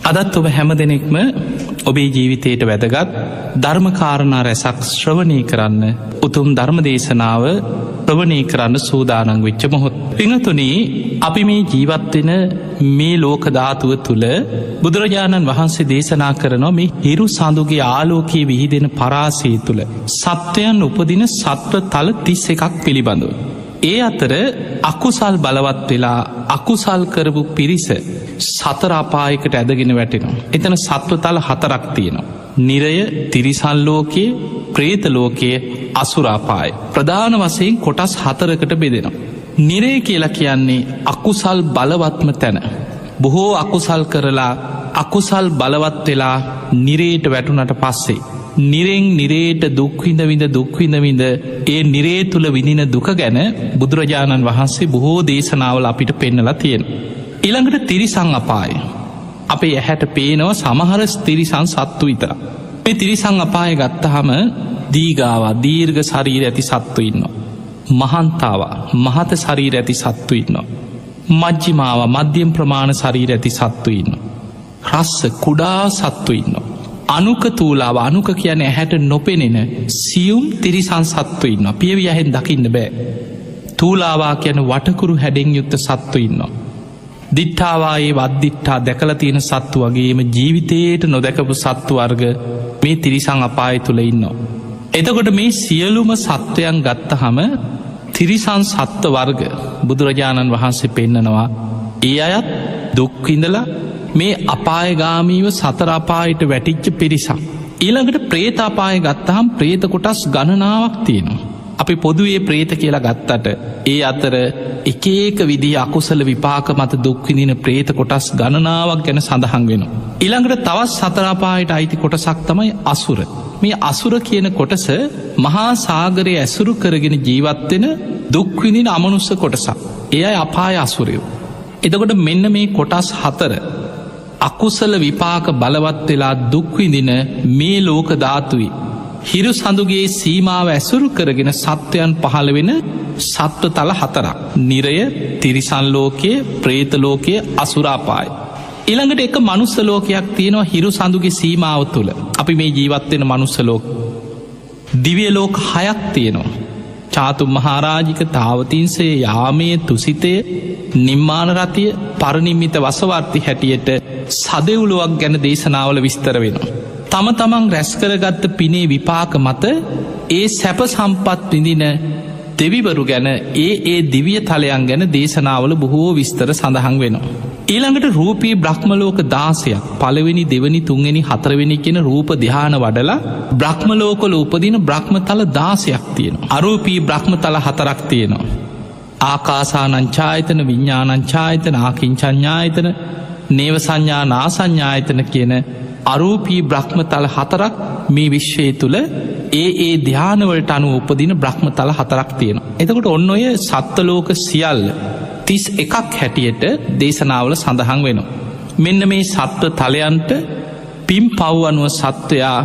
අදත් ඔබ හැම දෙනෙක්ම ඔබේ ජීවිතයට වැදගත් ධර්ම කාරණා රැසක් ශ්‍රවණය කරන්න, උතුම් ධර්ම දේශනාව ශ්‍රවණය කරන්න සූදානම් වෙච්ච මොහොත. පින්වතුනි, අපි මේ ජීවත් වෙන මේ ලෝක ධාතුව තුල බුදුරජාණන් වහන්සේ දේශනා කරනවා මේ හිරු සඳුගේ ආලෝකයේ විහිදෙන පරාසය තුල සත්වයන් උපදින සත්ව තල 31ක් පිළිබඳව. ඒ අතර අකුසල් බලවත් වෙලා අකුසල් කරපු පිරිස සතර අපායකට ඇදගෙන වැටෙනවා. එතන සත්ව තල 4ක් තියෙනවා. නිරය, තිරිසන් ලෝකයේ, ප්‍රේත ලෝකයේ, අසුර අපාය. ප්‍රධාන වශයෙන් කොටස් 4කට බෙදෙනවා. නිරය කියලා කියන්නේ අකුසල් බලවත්ම තැන. බොහෝ අකුසල් කරලා අකුසල් බලවත් වෙලා නිරේට වැටුණට පස්සේ නිරෙන් නිරේට දුක් විඳ විඳ දුක් විඳ විඳ ඒ නිරේ තුල විඳින දුක ගැන බුදුරජාණන් වහන්සේ බොහෝ දේශනාවල අපිට පෙන්නලා තියෙනවා. ඊළඟට තිරිසන් අපාය. අපේ ඇහැට පේනවා සමහර තිරිසන් සත්තු විතරක්. මේ තිරිසන් අපාය ගත්තාම දීගාවා දීර්ඝ ශරීර ඇති සත්තු ඉන්නවා. මහන්තාවා මහත ශරීර ඇති සත්තු ඉන්නවා. මජ්ජිමාවා මධ්‍යම ප්‍රමාණ ශරීර ඇති සත්තු ඉන්නවා. රස්ස කුඩා සත්තු ඉන්නවා. අනුක තූලාව, අනුක කියන්නේ ඇහැට නොපෙනෙන සියුම් තිරිසන් සත්තු ඉන්නවා. පියවි ඇහෙන් දකින්න බෑ. තූලාවා කියන වටකුරු හැඩෙන් යුක්ත සත්තු ඉන්නවා. දිට්ඨාවා ඒ වද්දිට්ඨා දැකලා තියෙන සත්තු වගේම ජීවිතේට නොදැකපු සත්තු වර්ග මේ තිරිසන් අපාය තුල ඉන්නවා. එතකොට මේ සියලුම සත්වයන් ගත්තහම තිරිසන් සත්ව වර්ග බුදුරජාණන් වහන්සේ පෙන්නනවා ඒ අයත් දුක් විඳලා මේ අපායගාමීව සතර අපායට වැටිච්ච පිරිසක්. ඊළඟට ප්‍රේත අපාය ගත්තහම ප්‍රේත කොටස් ගණනාවක් තියෙනවා. අපි පොදුවේ ප්‍රේත කියලා ගත්තට ඒ අතර එක එක විදිහ අකුසල විපාක මත දුක් විඳින ප්‍රේත කොටස් ගණනාවක් ගැන සඳහන් වෙනවා. ඊළඟට තවත් සතර අපායට අයිති කොටසක් තමයි අසුර. මේ අසුර කියන කොටස මහා සාගරය ඇසුරු කරගෙන ජීවත් වෙන දුක් විඳින අමනුෂ්‍ය කොටසක්. ඒ අය අපාය අසුරයෝ. එතකොට මෙන්න මේ කොටස් 4 අකුසල විපාක බලවත් වෙලා දුක් විඳින මේ ලෝක ධාතුවේ හිරු සඳුගේ සීමාව ඇසුරු කරගෙන සත්වයන් පහළ වෙන සත්ව තල 4ක්. නිරය, තිරිසන් ලෝකයේ, ප්‍රේත ලෝකයේ, අසුර අපාය. ඊළඟට එක මනුස්ස ලෝකයක් තියෙනවා හිරු සඳුගේ සීමාව තුල. අපි මේ ජීවත් වෙන මනුස්ස ලෝක. දිව්‍ය ලෝක 6ක් තියෙනවා. චාතුම් මහරජික, තාවතිංසය, යාමය, තුසිතය, නිම්මාන රතිය, පරිනිම්මිත වසවර්ති හැටියට සදෙව්ලොවක් ගැන දේශනාවල විස්තර වෙනවා. තම තමන් රැස් කරගත්ත පිනේ විපාක මත ඒ සැප සම්පත් විඳින දෙවිවරු ගැන ඒ ඒ දිව්‍ය තලයන් ගැන දේශනාවල බොහෝ විස්තර සඳහන් වෙනවා. ඊළඟට රූපී බ්‍රහ්ම ලෝක 16ක් පළවෙනි, දෙවෙනි, තුන්වෙනි, හතරවෙනි කියන රූප ධ්‍යාන වඩලා බ්‍රහ්ම ලෝකවල උපදින බ්‍රහ්මතල 16ක් තියෙනවා. අරූපී බ්‍රහ්මතල 4ක් තියෙනවා. ආකාසානං ඡායතන, විඥානං ඡායතන, ආකින්චඤ්ඤායතන, නේව සංඥා නාසඤ්ඤායතන කියන අරූපී බ්‍රහ්මතල 4ක් මේ විශ්වය තුල ඒ ඒ ධ්‍යාන වලට අනුව උපදින බ්‍රහ්මතල 4ක් තියෙනවා. එතකොට ඔන්න ඔය සත්ත්ව ලෝක සියල්ල 31ක් හැටියට දේශනාවල සඳහන් වෙනවා. මෙන්න මේ සත්ත්ව තලයන්ට පින් පව් අනුව සත්වයා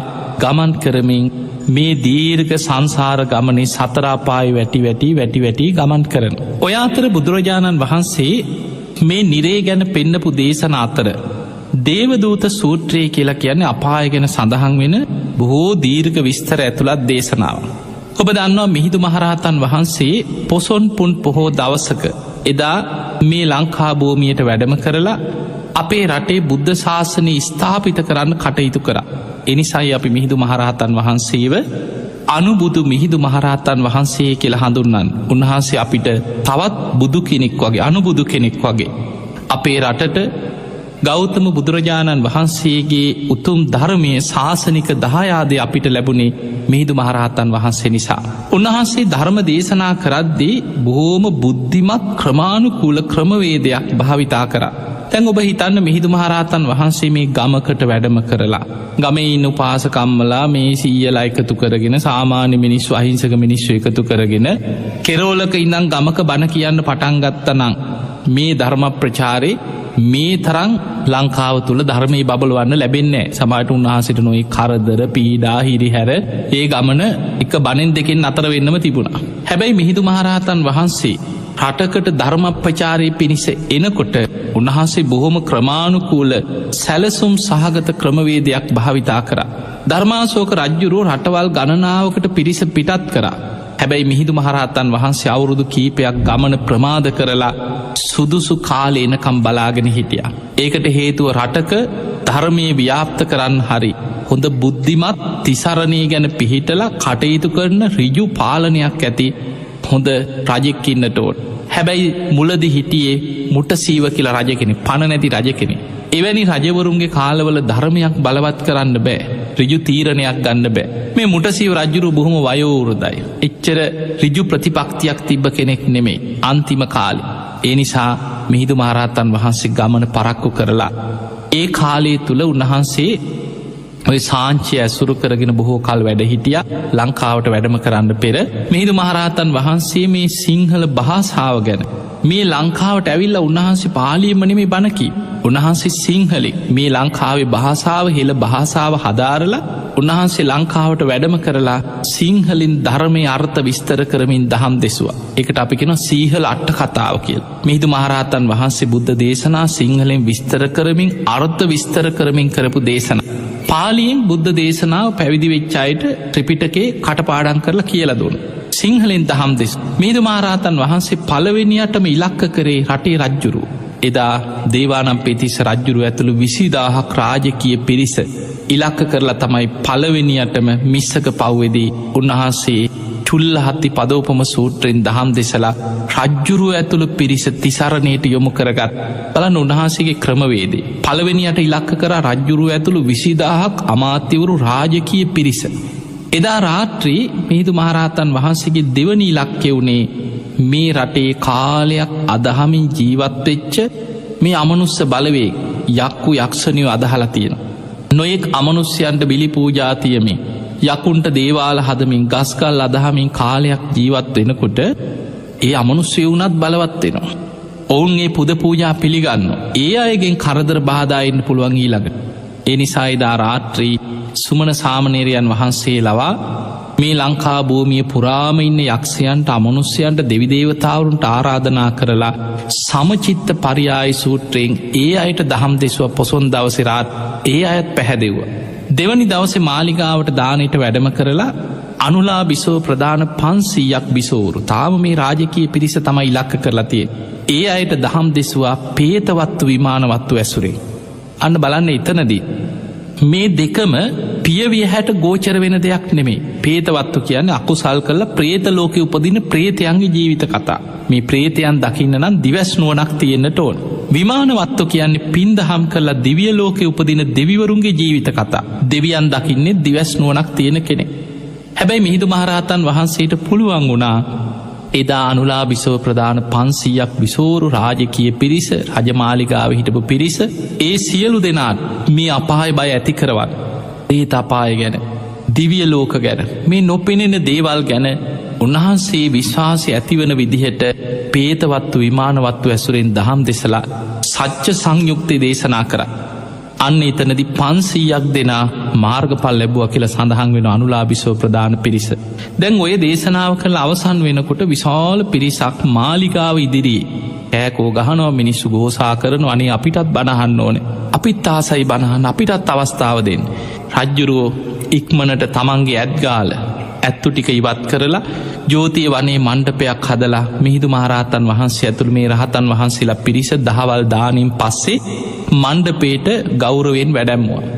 ගමන් කරමින් මේ දීර්ඝ සංසාර ගමනේ සතර අපාය වැටි වැටි වැටි වැටි ගමන් කරනවා. ඔය අතර බුදුරජාණන් වහන්සේ මේ නිරේ ගැන පෙන්නපු දේශනා අතර දේවදූත සූත්‍රය කියලා කියන්නේ අපාය ගැන සඳහන් වෙන බොහෝ දීර්ඝ විස්තර ඇතුළත් දේශනාවක්. ඔබ දන්නවා මිහිඳු මහරහතන් වහන්සේ පොසොන් පුන් පොහෝ දවසක එදා මේ ලංකා භූමියට වැඩම කරලා අපේ රටේ බුද්ධ ශාසනය ස්ථාපිත කරන්න කටයුතු කරා. එනිසායි අපි මිහිඳු මහරහතන් වහන්සේව අනුබුදු මිහිඳු මහරහතන් වහන්සේ කියලා හඳුන්වන්නේ. උන්වහන්සේ අපිට තවත් බුදු කෙනෙක් වගේ, අනුබුදු කෙනෙක් වගේ අපේ රටට ගෞතම බුදුරජාණන් වහන්සේගේ උතුම් ධර්මයේ ශාසනික දහයාදේ අපිට ලැබුණේ මිහිඳු මහරහතන් වහන්සේ නිසා. උන්වහන්සේ ධර්ම දේශනා කරද්දී බොහෝම බුද්ධිමත් ක්‍රමානුකූල ක්‍රමවේදයක් භාවිතා කරා. දැන් ඔබ හිතන්න මිහිඳු මහරහතන් වහන්සේ මේ ගමකට වැඩම කරලා ගමේ ඉන්න උපාසකම්මලා මේ සීයලා එකතු කරගෙන සාමාන්‍ය මිනිස්සු අහිංසක මිනිස්සු එකතු කරගෙන කෙරෝලක ඉඳන් ගමක බණ කියන්න පටන් ගත්තා නම් මේ ධර්ම ප්‍රචාරේ මේ තරම් ලංකාව තුල ධර්මයේ බබලවන්න ලැබෙන්නේ නැහැ. සමහරට උන්වහන්සේට නොයේ කරදර පීඩා හිරිහැර ඒ ගමන එක බණෙන් දෙකෙන් අතර වෙන්නම තිබුණා. හැබැයි මිහිඳු මහරහතන් වහන්සේ රටකට ධර්ම ප්‍රචාරය පිණිස එනකොට උන්වහන්සේ බොහොම ක්‍රමානුකූල සැලසුම් සහගත ක්‍රමවේදයක් භාවිතා කරා. ධර්මාශෝක රජුරුව රටවල් ගණනාවකට පිරිස පිටත් කරා. හැබැයි මිහිඳු මහරහතන් වහන්සේ අවුරුදු කීපයක් ගමන ප්‍රමාද කරලා සුදුසු කාලේ එනකම් බලාගෙන හිටියා. ඒකට හේතුව රටක ධර්මයේ ව්‍යාප්ත කරන්න හරි හොඳ බුද්ධිමත් තිසරණය ගැන පිහිටලා කටයුතු කරන ඍජු පාලනයක් ඇති හොඳ රජෙක් ඉන්නට ඕන. හැබැයි මුලදි හිටියේ මුටසීව කියලා රජ කෙනෙක්, පණ නැති රජ කෙනෙක්. එවැනි රජවරුන්ගේ කාලවල ධර්මයක් බලවත් කරන්න බෑ. ඍජු තීරණයක් ගන්න බෑ. මේ මුටසීව රජුරු බොහොම වයෝවෘද්ධයි. එච්චර ඍජු ප්‍රතිපත්තියක් තිබ්බ කෙනෙක් නෙමෙයි අන්තිම කාලේ. ඒ නිසා මිහිඳු මහරහතන් වහන්සේ ගමන පරක්කු කරලා ඒ කාලය තුල උන්වහන්සේ ඔය සාංචිය ඇසුරු කරගෙන බොහෝ කල් වැඩ හිටියා. ලංකාවට වැඩම කරන්න පෙර මිහිඳු මහරහතන් වහන්සේ මේ සිංහල භාෂාව ගැන මේ ලංකාවට ඇවිල්ලා උන්වහන්සේ පාලියෙන්ම නෙමෙයි බණ කිව්වේ. උන්වහන්සේ සිංහලෙන් මේ ලංකාවේ භාෂාව හෙළ භාෂාව හදාරලා උන්වහන්සේ ලංකාවට වැඩම කරලා සිංහලෙන් ධර්මයේ අර්ථ විස්තර කරමින් දහම් දෙසුවා. ඒකට අපි කියනවා සීහල අට කතාව කියලා. මිහිඳු මහරහතන් වහන්සේ බුද්ධ දේශනා සිංහලෙන් විස්තර කරමින් අර්ථ විස්තර කරමින් කරපු දේශනා. පාලියෙන් බුද්ධ දේශනාව පැවිදි වෙච්ච අයට ත්‍රිපිටකේ කටපාඩම් කරලා කියලා දුන්නා. සිංහලෙන් දහම් දෙසුවා. මිහිඳු මහරහතන් වහන්සේ පළවෙනියටම ඉලක්ක කරේ රටේ රජුරු. එදා දේවානම්පියතිස්ස රජුරු ඇතුළු 20,000ක් රාජකීය පිරිස ඉලක්ක කරලා තමයි පළවෙනියටම මිස්සක පව්වේදී උන්වහන්සේ චුල්ලහත්ති පදෝපම සූත්‍රයෙන් දහම් දෙසලා රජුරු ඇතුළු පිරිස තිසරණයට යොමු කරගත්. බලන්න උන්වහන්සේගේ ක්‍රමවේදය. පළවෙනියට ඉලක්ක කරා රජුරු ඇතුළු 20,000ක් අමාත්‍යවරු රාජකීය පිරිස. එදා රාත්‍රී මිහිඳු මහරහතන් වහන්සේගේ දෙවනි ඉලක්කය වුණේ මේ රටේ කාලයක් අදහමින් ජීවත් වෙච්ච මේ අමනුස්ස බලවේග යක්කු යක්ෂණියෝ අදහලා තියෙනවා. නොයෙක් අමනුෂ්‍යයන්ට බිලි පූජා තියමින් යකුන්ට දේවාල හදමින් ගස්කල් අදහමින් කාලයක් ජීවත් වෙනකොට ඒ අමනුෂ්‍යය වුණත් බලවත් වෙනවා. ඔවුන් ඒ පුද පූජා පිළිගන්නවා. ඒ අයගෙන් කරදර බාධා එන්න පුළුවන් ඊළඟට. ඒ නිසා එදා රාත්‍රී සුමන සාමණේරයන් වහන්සේ ලවා මේ ලංකා භූමිය පුරාම ඉන්න යක්ෂයන්ට අමනුෂ්‍යයන්ට දෙවි දේවතාවරුන්ට ආරාධනා කරලා සමචිත්ත පරියාය සූත්‍රයෙන් ඒ අයට දහම් දෙසුව පොසොන් දවසේ රාත් ඒ අයත් පැහැදෙව්වා. දෙවනි දවසේ මාලිගාවට දානෙට වැඩම කරලා අනුලා බිසෝ ප්‍රධාන 500ක් බිසෝවරු තාම මේ රාජකීය පිරිස තමයි ඉලක්ක කරලා තියෙන්නේ. ඒ අයට දහම් දෙසුවා පේතවත්තු විමානවත්තු ඇසුරෙන්. අන්න බලන්න එතනදී මේ දෙකම පියවිය හැට ගෝචර වෙන දෙයක් නෙමෙයි. පේතවත්තු කියන්නේ අකුසල් කරලා ප්‍රේත ලෝකෙ උපදින ප්‍රේතයන්ගේ ජීවිත කතා. මේ ප්‍රේතයන් දකින්න නම් දිවස් නුවණක් තියෙන්නට ඕන. විමානවත්තු කියන්නේ පින් දහම් කරලා දිව්‍ය ලෝකෙ උපදින දෙවිවරුන්ගේ ජීවිත කතා. දෙවියන් දකින්නේ දිවස් නුවණක් තියෙන කෙනෙක්. හැබැයි මිහිඳු මහරහතන් වහන්සේට පුළුවන් වුණා එදා අනුලා බිසව ප්‍රධාන 500ක් බිසෝරු රාජකීය පිරිස රජමාලිගාවේ හිටපු පිරිස ඒ සියලු දෙනාට මේ අපාය බය ඇති කරවන්න. ඒත අපාය ගැන, දිව්‍ය ලෝක ගැන, මේ නොපෙනෙන දේවල් ගැන උන්වහන්සේ විශ්වාසය ඇතිවන විදිහට පේතවත්තු විමානවත්තු ඇසුරෙන් දහම් දෙසලා සත්‍ය සංයුක්තේ දේශනා කරා. අන්න එතනදී 500ක් දෙනා මාර්ගඵල ලැබුවා කියලා සඳහන් වෙන අනුලා බිසව ප්‍රධාන පිරිස. දැන් ඔය දේශනාව කරලා අවසන් වෙනකොට විශාල පිරිසක් මාලිගාව ඉදිරියේ කෑකෝ ගහනවා, මිනිස්සු ගෝසා කරනවා, අනේ අපිටත් බණ අහන්න ඕනේ, අපිත් ආසයි බණ අහන්න, අපිටත් අවස්ථාව දෙන්න. රජ්ජුරුවෝ ඉක්මනට තමන්ගේ ඇත්ගාල ඇත්තු ටික ඉවත් කරලා ජෝතිය වනේ මණ්ඩපයක් හදලා මිහිඳු මහරහතන් වහන්සේ ඇතුළු මේ රහතන් වහන්සේලා පිරිස දහවල් දානින් පස්සේ මණ්ඩපේට ගෞරවයෙන් වැඩැම්මුවා.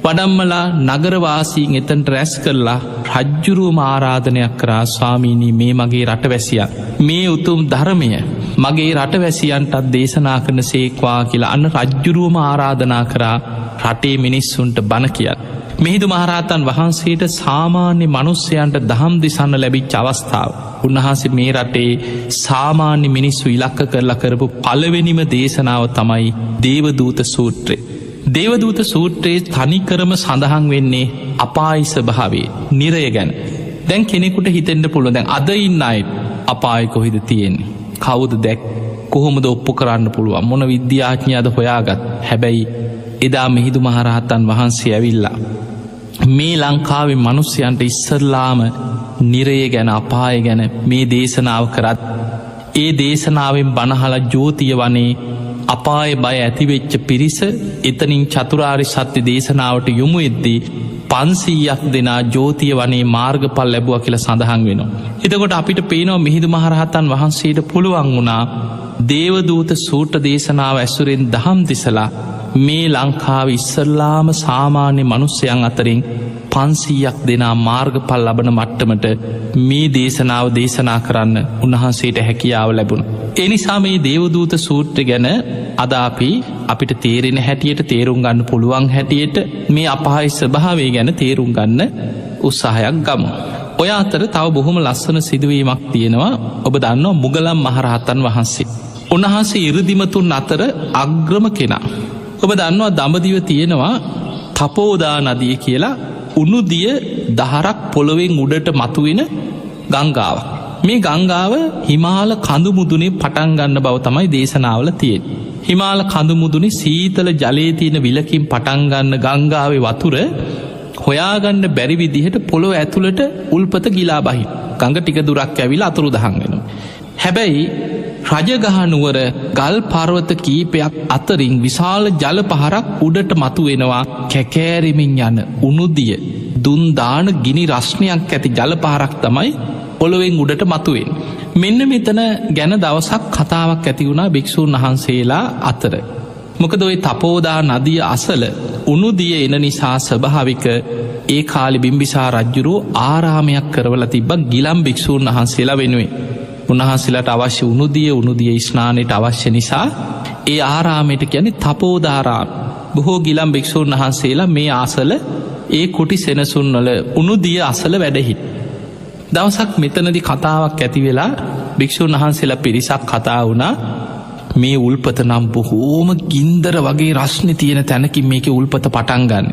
වඩම්මලා නගරවාසීන් එතනට රැස් කරලා රජ්ජුරුවම ආරාධනයක් කරා, ස්වාමීනි මේ මගේ රටවැසියන්, මේ උතුම් ධර්මය මගේ රටවැසියන්ටත් දේශනා කරන සේක්වා කියලා අන්න රජ්ජුරුවම ආරාධනා කරා රටේ මිනිස්සුන්ට බණ කියන්න. මිහිඳු මහරහතන් වහන්සේට සාමාන්‍ය මනුස්සයන්ට දහම් දෙසන්න ලැබිච්ච අවස්ථාව. උන්වහන්සේ මේ රටේ සාමාන්‍ය මිනිස්සු ඉලක්ක කරලා කරපු පළවෙනිම දේශනාව තමයි දේවදූත සූත්‍රය. දේවදූත සූත්‍රයේ තනිකරම සඳහන් වෙන්නේ අපාය ස්වභාවයේ නිරය ගැන. දැන් කෙනෙකුට හිතෙන්න පුළුවන් දැන් අද ඉන්න අය අපාය කොහෙද තියෙන්නේ? කවුද දැක්? කොහොමද ඔප්පු කරන්න පුළුවන්? මොන විද්‍යාඥයාද හොයාගත්? හැබැයි එදා මිහිඳු මහරහතන් වහන්සේ ඇවිල්ලා මේ ලංකාවේ මිනිස්යන්ට ඉස්සරලාම නිරය ගැන අපාය ගැන මේ දේශනාව කරත් ඒ දේශනාවෙන් බණහලා ජෝතිය වනේ අපාය බය ඇතිවෙච්ච පිරිස එතනින් චතුරාර්ය සත්‍ය දේශනාවට යොමු වෙද්දී 500ක් දෙනා ජෝතිය වනේ මාර්ගඵල ලැබුවා කියලා සඳහන් වෙනවා. එතකොට අපිට පේනවා මිහිඳු මහරහතන් වහන්සේට පුළුවන් වුණා දේවදූත සූත්‍ර දේශනාව ඇසුරෙන් දහම් දිසලා මේ ලංකාවේ ඉස්සල්ලාම සාමාන්‍ය මිනිසයන් අතරින් 500ක් දෙනා මාර්ගඵල ලබන මට්ටමට මේ දේශනාව දේශනා කරන්න උන්වහන්සේට හැකියාව ලැබුණා. ඒ නිසා මේ දේවදූත සූත්‍රය ගැන අද අපිට තේරෙන හැටියට, තේරුම් ගන්න පුළුවන් හැටියට මේ අපාය ස්වභාවය ගැන තේරුම් ගන්න උත්සාහයක් ගමු. ඔය අතර තව බොහොම ලස්සන සිදුවීමක් තියෙනවා. ඔබ දන්නවා මුගලන් මහරහතන් වහන්සේ. උන්වහන්සේ ඉර්ධිමතුන් අතර අග්‍රම කෙනා. ඔබ දන්නවා දඹදිව තියෙනවා තපෝදා නදිය කියලා උණු දිය දහරක් පොළවෙන් උඩට මතුවෙන ගංගාවක්. මේ ගංගාව හිමාල කඳු මුදුනේ පටන් ගන්න බව තමයි දේශනාවල තියෙන්නේ. හිමාල කඳු මුදුනේ සීතල ජලයේ තියෙන විලකින් පටන් ගන්න ගංගාවේ වතුර හොයාගන්න බැරි විදිහට පොළොව ඇතුළට උල්පත ගිලා බහින. ගඟ ටික දුරක් ඇවිල්ලා අතුරුදහන් වෙනවා. හැබැයි රජගහ නුවර ගල් පර්වත කීපයක් අතරින් විශාල ජල පහරක් උඩට මතුවෙනවා. කැකෑරෙමින් යන උණුදිය දුන් දාන ගිනි රශ්මියක් ඇති ජල පහරක් තමයි පොළොවෙන් උඩට මතුවෙන්නේ. මෙන්න මෙතන ගැන දවසක් කතාවක් ඇති වුණා භික්ෂූන් වහන්සේලා අතර. මොකද ওই තපෝදා නදිය අසල උණුදිය එන නිසා ස්වභාවික ඒ කාලේ බිම්බිසාර රජුරෝ ආරාමයක් කරවලා තිබ්බා ගිලන් භික්ෂූන් වහන්සේලා වෙනුවෙන්. උන්වහන්සේලාට අවශ්‍ය උණුදිය ස්නානයට අවශ්‍ය නිසා ඒ ආරාමයට කියන්නේ තපෝදාරාම. බොහෝ ගිලන් භික්ෂූන් වහන්සේලා මේ අසල ඒ කුටි සෙනසුන් වල උණුදිය අසල වැඩ හිටියා. දවසක් මෙතනදී කතාවක් ඇති වෙලා භික්ෂූන් වහන්සේලා පිරිසක් කතා වුණා. මේ උල්පත නම් බොහෝම ගින්දර වගේ රස්නේ තියෙන තැනකින් මේකේ උල්පත පටන් ගන්න.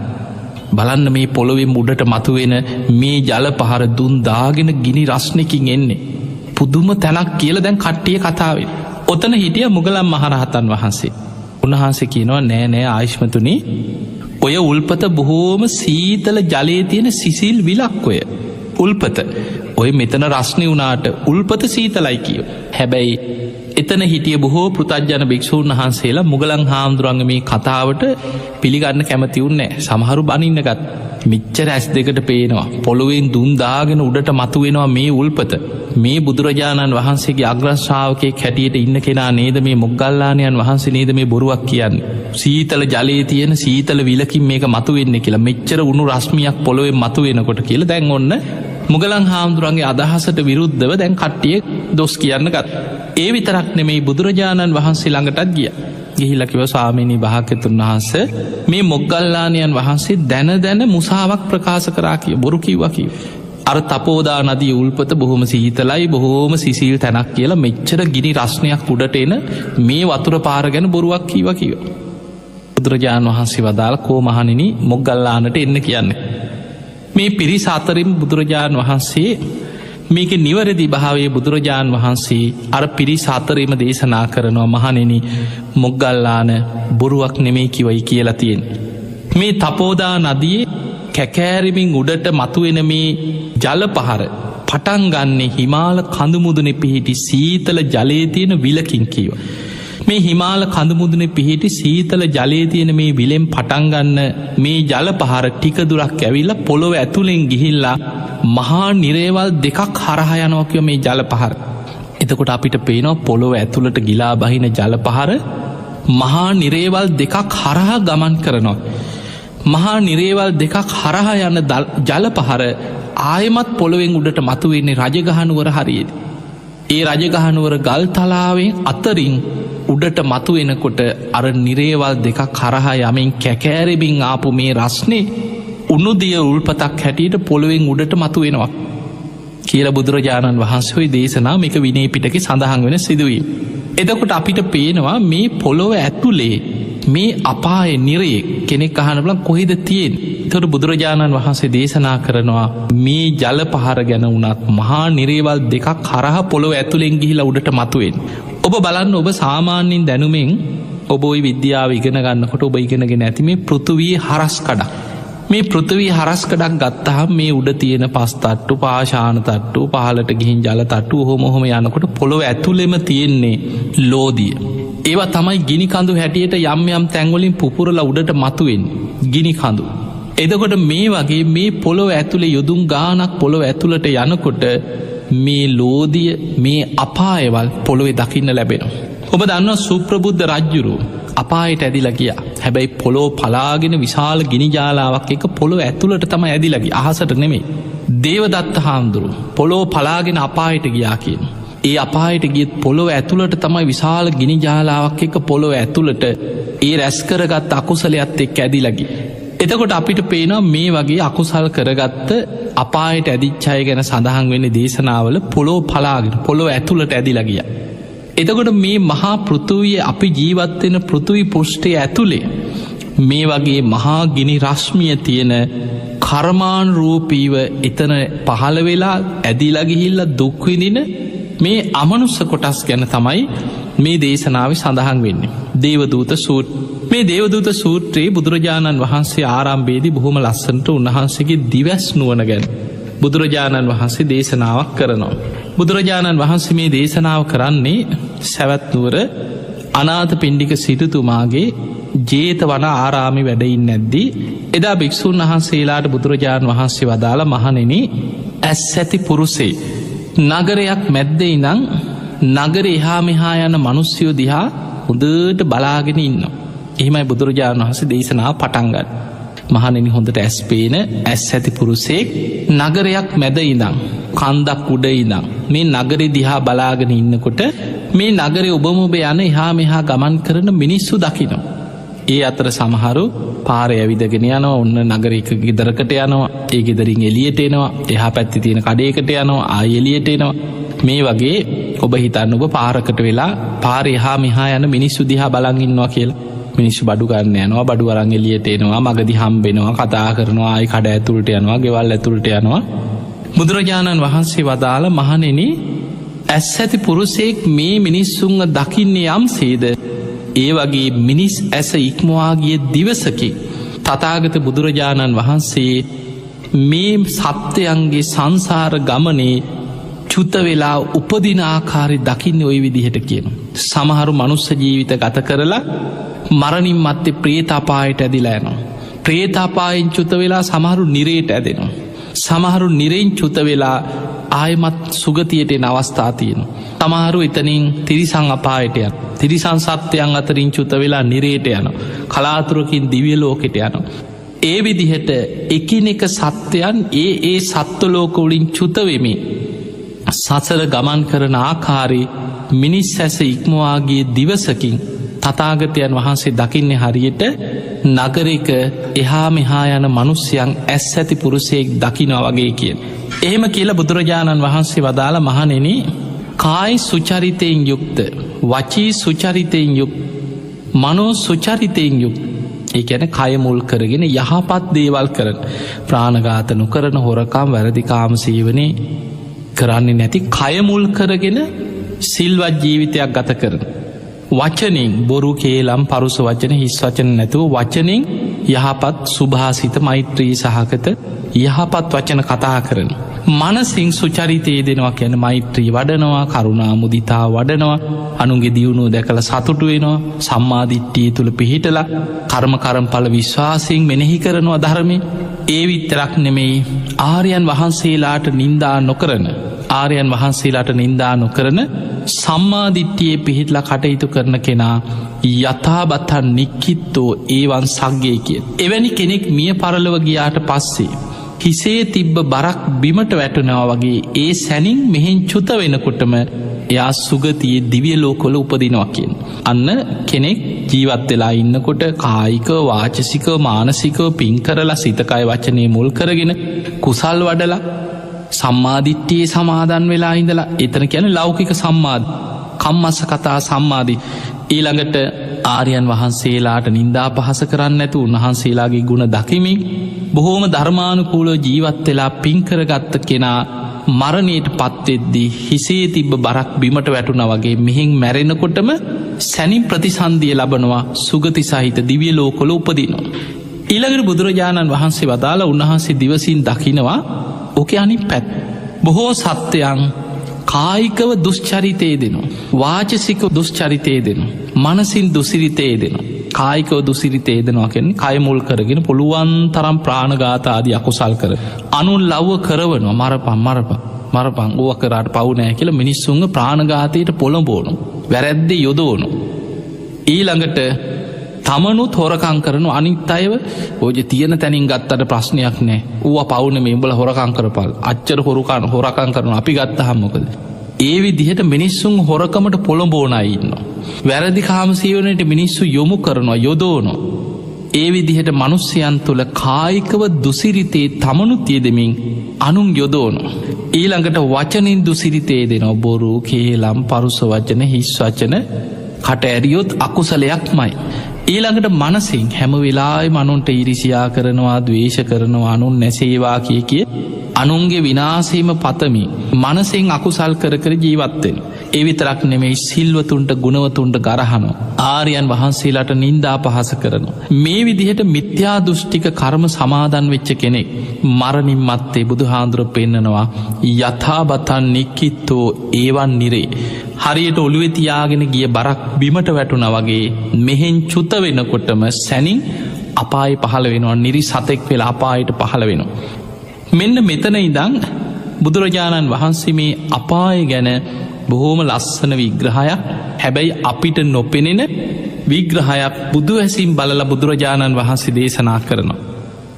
බලන්න මේ පොළොවෙන් උඩට මතුවෙන මේ ජල පහර දුන් දාගෙන ගිනි රස්නකින් එන්නේ. පුදුම තැනක් කියලා දැන් කට්ටිය කතා වෙනවා. ඔතන හිටිය මුගලන් මහරහතන් වහන්සේ. උන්වහන්සේ කියනවා නෑ නෑ ආයෂ්මතුනි, ඔය උල්පත බොහෝම සීතල ජලයේ තියෙන සිසිල් විලක් ඔය උල්පත. ඔය මෙතන රස්නේ වුණාට උල්පත සීතලයි කියෝ. හැබැයි එතන හිටිය බොහෝ පෘථග්ජන භික්ෂූන් වහන්සේලා මුගලන් හාමුදුරන්ගේ මේ කතාවට පිළිගන්න කැමති වුණේ නෑ. සමහරු බනින්න ගත්තා. මෙච්චර ඇස් දෙකට පේනවා පොළොවෙන් දුන් දාගෙන උඩට මතුවෙනවා මේ උල්පත. මේ බුදුරජාණන් වහන්සේගේ අග්‍ර ශ්‍රාවකයෙක් හැටියට ඉන්න කෙනා නේද මේ මොග්ගල්ලාණන් වහන්සේ නේද මේ බොරුවක් කියන්නේ? සීතල ජලයේ තියෙන සීතල විලකින් මේක මතුවෙන්නේ කියලා, මෙච්චර උණු රශ්මියක් පොළොවෙන් මතුවෙනකොට කියලා දැන් ඔන්න මුගලන් හාමුදුරන්ගේ අදහසට විරුද්ධව දැන් කට්ටිය දොස් කියන්න ගත්තා. ඒ විතරක් නෙමෙයි බුදුරජාණන් වහන්සේ ළඟටත් ගියා. ගිහිල්ලා කිව්වා ස්වාමීනි භාග්‍යතුන් වහන්සේ, මේ මොග්ගල්ලාණන් වහන්සේ දැන දැන මුසාවක් ප්‍රකාශ කරා කිය, බොරු කිව්වා කිය. අර තපෝදා නදිය උල්පත බොහොම සීතලයි බොහොම සිසිල් තැනක් කියලා මෙච්චර ගිනි රස්නයක් උඩට එන මේ වතුර පාර ගැන බොරුවක් කිව්වා කිව්වා. බුදුරජාණන් වහන්සේ වදාළ කෝ මහණෙනි මොග්ගල්ලානට එන්න කියන්නේ. මේ පිරිස අතරින් බුදුරජාණන් වහන්සේ මේකේ නිවැරදි භාවයේ බුදුරජාණන් වහන්සේ අර පිරිස අතරින්ම දේශනා කරනවා මහණෙනි මොග්ගල්ලාන බොරුවක් නෙමෙයි කිවයි කියලා තියෙන්නේ. මේ තපෝදා නදියේ කැකෑරෙමින් උඩට මතුවෙන මේ ජල පහර පටන් ගන්නෙ හිමාල කඳු මුදුනේ පිහිටි සීතල ජලයේ තියෙන විලකින් කියවා. මේ හිමාල කඳු මුදුනේ පිහිටි සීතල ජලයේ තියෙන මේ විලෙන් පටන් ගන්න මේ ජල පහර ටික දුරක් ඇවිල්ලා පොළොව ඇතුලෙන් ගිහිල්ලා මහා නිරේවල් දෙකක් හරහා යනවා කියව මේ ජල පහර. එතකොට අපිට පේනවා පොළොව ඇතුළට ගිලා බහින ජල පහර මහා නිරේවල් දෙකක් හරහා ගමන් කරනවා. මහා නිරේවල් දෙකක් හරහා යන ජල පහර ආයෙමත් පොළොවෙන් උඩට මතුවෙන්නේ රජගහනුවර හරියේදී. ඒ රජගහනුවර ගල් තලාවෙන් අතරින් උඩට මතුවෙනකොට අර නිරේවල් දෙකක් හරහා යමින් කැකෑරෙමින් ආපු මේ රස්නේ උණුදිය උල්පතක් හැටියට පොළොවෙන් උඩට මතුවෙනවා කියලා බුදුරජාණන් වහන්සේ ওই දේශනා මේක විනය පිටකේ සඳහන් වෙන සිදුවීම. එතකොට අපිට පේනවා මේ පොළොව ඇතුලේ මේ අපායේ නිරේ කෙනෙක් අහන බලන් කොහෙද තියෙන්නේ? එතකොට බුදුරජාණන් වහන්සේ දේශනා කරනවා මේ ජල පහර ගැන වුණත් මහා නිරේවල් දෙකක් හරහා පොළොව ඇතුලෙන් ගිහිලා උඩට මතුවෙන්නේ. ඔබ බලන්න, ඔබ සාමාන්‍යයෙන් දැනුමෙන් ඔබ ওই විද්‍යාව ඉගෙන ගන්නකොට ඔබ ඉගෙනගෙන ඇති මේ පෘථුවියේ හරස් කඩක්. මේ පෘථිවිය හරස් කඩක් ගත්තාම මේ උඩ තියෙන පස් තට්ටු, පාෂාණ තට්ටු, පහළට ගිහින් ජල තට්ටු ඔහොම ඔහොම යනකොට පොළොව ඇතුළෙම තියෙන්නේ ලෝදිය. ඒවා තමයි ගිනි කඳු හැටියට යම් යම් තැන් වලින් පුපුරලා උඩට මතුවෙන්නේ ගිනි කඳු. එතකොට මේ වගේ මේ පොළොව ඇතුලේ යොදුන් ගාණක් පොළොව ඇතුළට යනකොට මේ ලෝදිය, මේ අපායවල් පොළොවේ දකින්න ලැබෙනවා. ඔබ දන්නවා සුප්‍රබුද්ධ රජුරු අපායට ඇදිලා ගියා. හැබැයි පොළොව පලාගෙන විශාල ගිනි ජාලාවක් එක්ක පොළොව ඇතුළට තමයි ඇදිලා ගියේ, අහසට නෙමෙයි. දේවදත්ත හාමුදුරුවෝ පොළොව පලාගෙන අපායට ගියා කියනවා. ඒ අපායට ගියත් පොළොව ඇතුළට තමයි විශාල ගිනි ජාලාවක් එක්ක පොළොව ඇතුළට ඒ රැස් කරගත් අකුසලයත් එක්ක ඇදිලා ගියේ. එතකොට අපිට පේනවා මේ වගේ අකුසල් කරගත්ත අපායට ඇදිච්ච අය ගැන සඳහන් වෙන්නේ දේශනාවල පොළොව පලාගෙන පොළොව ඇතුළට ඇදිලා ගියා. එතකොට මේ මහා පෘථුවිය, අපි ජීවත් වෙන පෘථුවි පෘෂ්ඨය ඇතුලේ මේ වගේ මහා ගිනි රශ්මිය තියෙන කර්මානුරූපීව එතන පහළ වෙලා ඇදිලා ගිහිල්ලා දුක් විඳින මේ අමනුෂ්‍ය කොටස් ගැන තමයි මේ දේශනාවේ සඳහන් වෙන්නේ. දේවදූත සූත්‍ර. මේ දේවදූත සූත්‍රයේ බුදුරජාණන් වහන්සේ ආරම්භයේදී බොහොම ලස්සනට උන්වහන්සේගේ දිවස් නුවණ ගැන බුදුරජාණන් වහන්සේ දේශනාවක් කරනවා. බුදුරජාණන් වහන්සේ මේ දේශනාව කරන්නේ සැවැත් නුවර අනාථපිණ්ඩික සිටුතුමාගේ ජේතවන ආරාමේ වැඩ ඉන්නේද්දී එදා භික්ෂුන් වහන්සේලාට බුදුරජාණන් වහන්සේ වදාළ, මහණෙනි, ඇස් ඇති පුරුෂේ නගරයක් මැද්දේ ඉඳන් නගරේ එහා මෙහා යන මිනිස්සුયો දිහා හොඳට බලාගෙන ඉන්නවා. එහෙමයි බුදුරජාණන් වහන්සේ දේශනාව පටන් ගන්නේ. මහණෙනි, හොඳට ඇස් පේන ඇස් ඇති පුරුෂයෙක් නගරයක් මැද ඉඳන් කන්දක් උඩ ඉඳන් මේ නගරේ දිහා බලාගෙන ඉන්නකොට මේ නගරේ ඔබම ඔබ යන එහා මෙහා ගමන් කරන මිනිස්සු දකිනවා. ඒ අතර සමහරු පාරේ ඇවිදගෙන යනවා, ඔන්න නගරයක ගෙදරකට යනවා, ඒ ගෙදරින් එළියට එනවා, එහා පැත්තේ තියෙන කඩේකට යනවා, ආයෙ එළියට එනවා. මේ වගේ ඔබ හිතන්න ඔබ පාරකට වෙලා පාරේ එහා මෙහා යන මිනිස්සු දිහා බලන් ඉන්නවා කියලා. මිනිස්සු බඩු ගන්න යනවා, බඩු අරන් එළියට එනවා, මගදී හම්බෙනවා, කතා කරනවා, ආයෙ කඩ ඇතුළට යනවා, ගෙවල් ඇතුළට යනවා. බුදුරජාණන් වහන්සේ වදාළ, මහණෙනි, ඇස් ඇති පුරුෂයෙක් මේ මිනිස්සුන්ව දකින්නේ යම්සේද ඒ වගේ මිනිස් ඇස ඉක්මවා ගිය දිවසකි තථාගත බුදුරජාණන් වහන්සේ මේ සත්‍යයන්ගේ සංසාර ගමනේ චුත වෙලා උපදින ආකාරය දකින්නේ ওই විදිහට කියනවා. සමහරු මනුස්ස ජීවිත ගත කරලා මරණින් මත්තේ ප්‍රේත අපායට ඇදිලා යනවා. ප්‍රේත අපායෙන් චුත වෙලා සමහරු නිරේට ඇදෙනවා. සමහරු නිරෙන් චුත වෙලා ආයමත් සුගතියට එන අවස්ථා තියෙනවා. සමහරු එතනින් තිරිසන් අපායට යනවා. තිරිසන් සත්වයන් අතරින් චුත වෙලා නිරේට යනවා. කලාතුරකින් දිව්‍ය ලෝකෙට යනවා. ඒ විදිහට එකිනෙක සත්වයන් ඒ ඒ සත්ව ලෝක වලින් චුත වෙමින් සසර ගමන් කරන ආකාරي මිනිස් ඇස ඉක්මවා ගිය දිවසකින් තථාගතයන් වහන්සේ දකින්නේ හරියට නගරයක එහා මෙහා යන මිනිසයන් ඇස් ඇති පුරුෂයෙක් දකිනවා වගේ කියන. එහෙම කියලා බුදුරජාණන් වහන්සේ වදාළ, මහණෙනි, කාය සුචරිතයෙන් යුක්ත, වචී සුචරිතයෙන් යුක්ත, මනෝ සුචරිතයෙන් යුක්ත. ඒ කියන්නේ කය මුල් කරගෙන යහපත් දේවල් කරන, ප්‍රාණඝාත නොකරන, හොරකම්, වැරදි කාම සේවනයේ කරන්නේ නැති, කය මුල් කරගෙන සිල්වත් ජීවිතයක් ගත කරන, වචනෙන් බොරු කේලම් පරුස වචන හිස් වචන නැතුව වචනෙන් යහපත් සුභාසිත මෛත්‍රී සහගත යහපත් වචන කතා කරන, මනසින් සුචරිතය දෙනවා කියන්නේ මෛත්‍රී වඩනවා, කරුණා මුදිතා වඩනවා, අනුන්ගේ දියුණුව දැකලා සතුටු වෙනවා, සම්මා දිට්ඨිය තුල පිහිටලා කර්ම කර්මඵල විශ්වාසයෙන් මෙනෙහි කරනවා ධර්මයේ. ඒ විතරක් නෙමෙයි, ආර්යයන් වහන්සේලාට නිന്ദා නොකරන, ආර්යයන් වහන්සේලාට නිന്ദා නොකරන සම්මා දිට්ඨියේ පිහිටලා කටයුතු කරන කෙනා යථාබතං නික්ඛිත්තෝ ඒවං සග්ගේ කිය. එවැනි කෙනෙක් මිය පරලොව ගියාට පස්සේ හිසේ තිබ්බ බරක් බිමට වැටෙනවා වගේ ඒ සැනින් මෙහෙන් චුත වෙනකොටම එයා සුගතියේ දිව්‍ය ලෝකවල උපදිනවා කියන. අන්න කෙනෙක් ජීවත් වෙලා ඉන්නකොට කායික වාචසික මානසිකව පින් කරලා සිත කය වචනේ මුල් කරගෙන කුසල් වඩලා සම්මාදිට්ඨියේ සමාදන් වෙලා ඉඳලා, එතන කියන්නේ ලෞකික සම්මාදි, කම්මස්ස කතා සම්මාදි. ඊළඟට ආර්යයන් වහන්සේලාට නිന്ദා පහස කරන්නේ නැතු උන්වහන්සේලාගේ ගුණ දකිමින් බොහෝම ධර්මානුකූලව ජීවත් වෙලා පින් කරගත්ත කෙනා මරණයට පත් වෙද්දී හිසේ තිබ්බ බරක් බිමට වැටුණා වගේ මෙහෙන් මැරෙනකොටම සැනින් ප්‍රතිසන්දිය ලබනවා, සුගති සහිත දිව්‍ය ලෝකවල උපදිනවා. ඊළඟට බුදුරජාණන් වහන්සේ වදාළ උන්වහන්සේ දිවසින් දකිනවා ඕකේ අනිත් පැත්ත. බොහෝ සත්වයන් කායිකව දුෂ්චරිතේ දෙනවා, වාචසික දුෂ්චරිතේ දෙනවා, මනසින් දුසිරිතේ දෙනවා. කායිකව දුසිරිතේ දෙනවා කියන්නේ කය මුල් කරගෙන පුළුවන් තරම් ප්‍රාණඝාත ආදී අකුසල් කර අනුන් ලව්ව කරවනවා. මරපන් මරපන් මරපන් ඕවා කරාට පව් නෑ කියලා මිනිස්සුන්ව ප්‍රාණඝාතයට පොළඹවනවා, වැරැද්දේ යොදවනවා. ඊළඟට තමනුත් හොරකම් කරන අනිත් අයව ඔය ජේ තියෙන තැනින් ගත්තට ප්‍රශ්නයක් නෑ, ඌවා පව් නෙමෙයි උඹලා හොරකම් කරපල්, අච්චර හොරකම් කරනවා අපි ගත්තහම මොකද? ඒ විදිහට මිනිස්සුන් හොරකමට පොළඹවන අය ඉන්නවා. වැරදි කාම සේවනයට මිනිස්සු යොමු කරනවා, යොදවනවා. ඒ විදිහට මිනිස්යන් තුල කායිකව දුසිරිතේ තමනුත් යෙදෙමින් අනුන් යොදවනවා. ඊළඟට වචනින් දුසිරිතේ දෙනවා. බොරු, කේලම්, පරුස වචන, හිස් වචන කට ඇරියොත් අකුසලයක්මයි. ඊළඟට මනසින් හැම වෙලාවෙම අනුන්ට ඊර්ෂ්‍යා කරනවා, ද්වේෂ කරනවා, අනුන් නැසේවා කිය කිය අනුන්ගේ විනාශයම පතමින් මනසෙන් අකුසල් කර කර ජීවත් වෙනවා. ඒ විතරක් නෙමෙයි, සිල්වතුන්ට ගුණවතුන්ට ගරහනවා, ආර්යයන් වහන්සේලාට නිന്ദා පහස කරනවා. මේ විදිහට මිත්‍යා දෘෂ්ටික කර්ම සමාදන් වෙච්ච කෙනෙක් මරණින් මත්තේ බුදුහාඳුර පෙන්නනවා යථාබතන් නික්කිත්තෝ ඒවන් නිරේ. හරියට ඔළුවේ තියාගෙන ගිය බරක් බිමට වැටුණා වගේ මෙහෙන් චුත වෙනකොටම සැනින් අපායේ පහළ වෙනවා. නිරි සතෙක් වෙලා අපායට පහළ වෙනවා. මෙන්න මෙතන ඉඳන් බුදුරජාණන් වහන්සේ මේ අපාය ගැන බොහෝම ලස්සන විග්‍රහයක්, හැබැයි අපිට නොපෙනෙන විග්‍රහයක් බුදු ඇසින් බලලා බුදුරජාණන් වහන්සේ දේශනා කරනවා.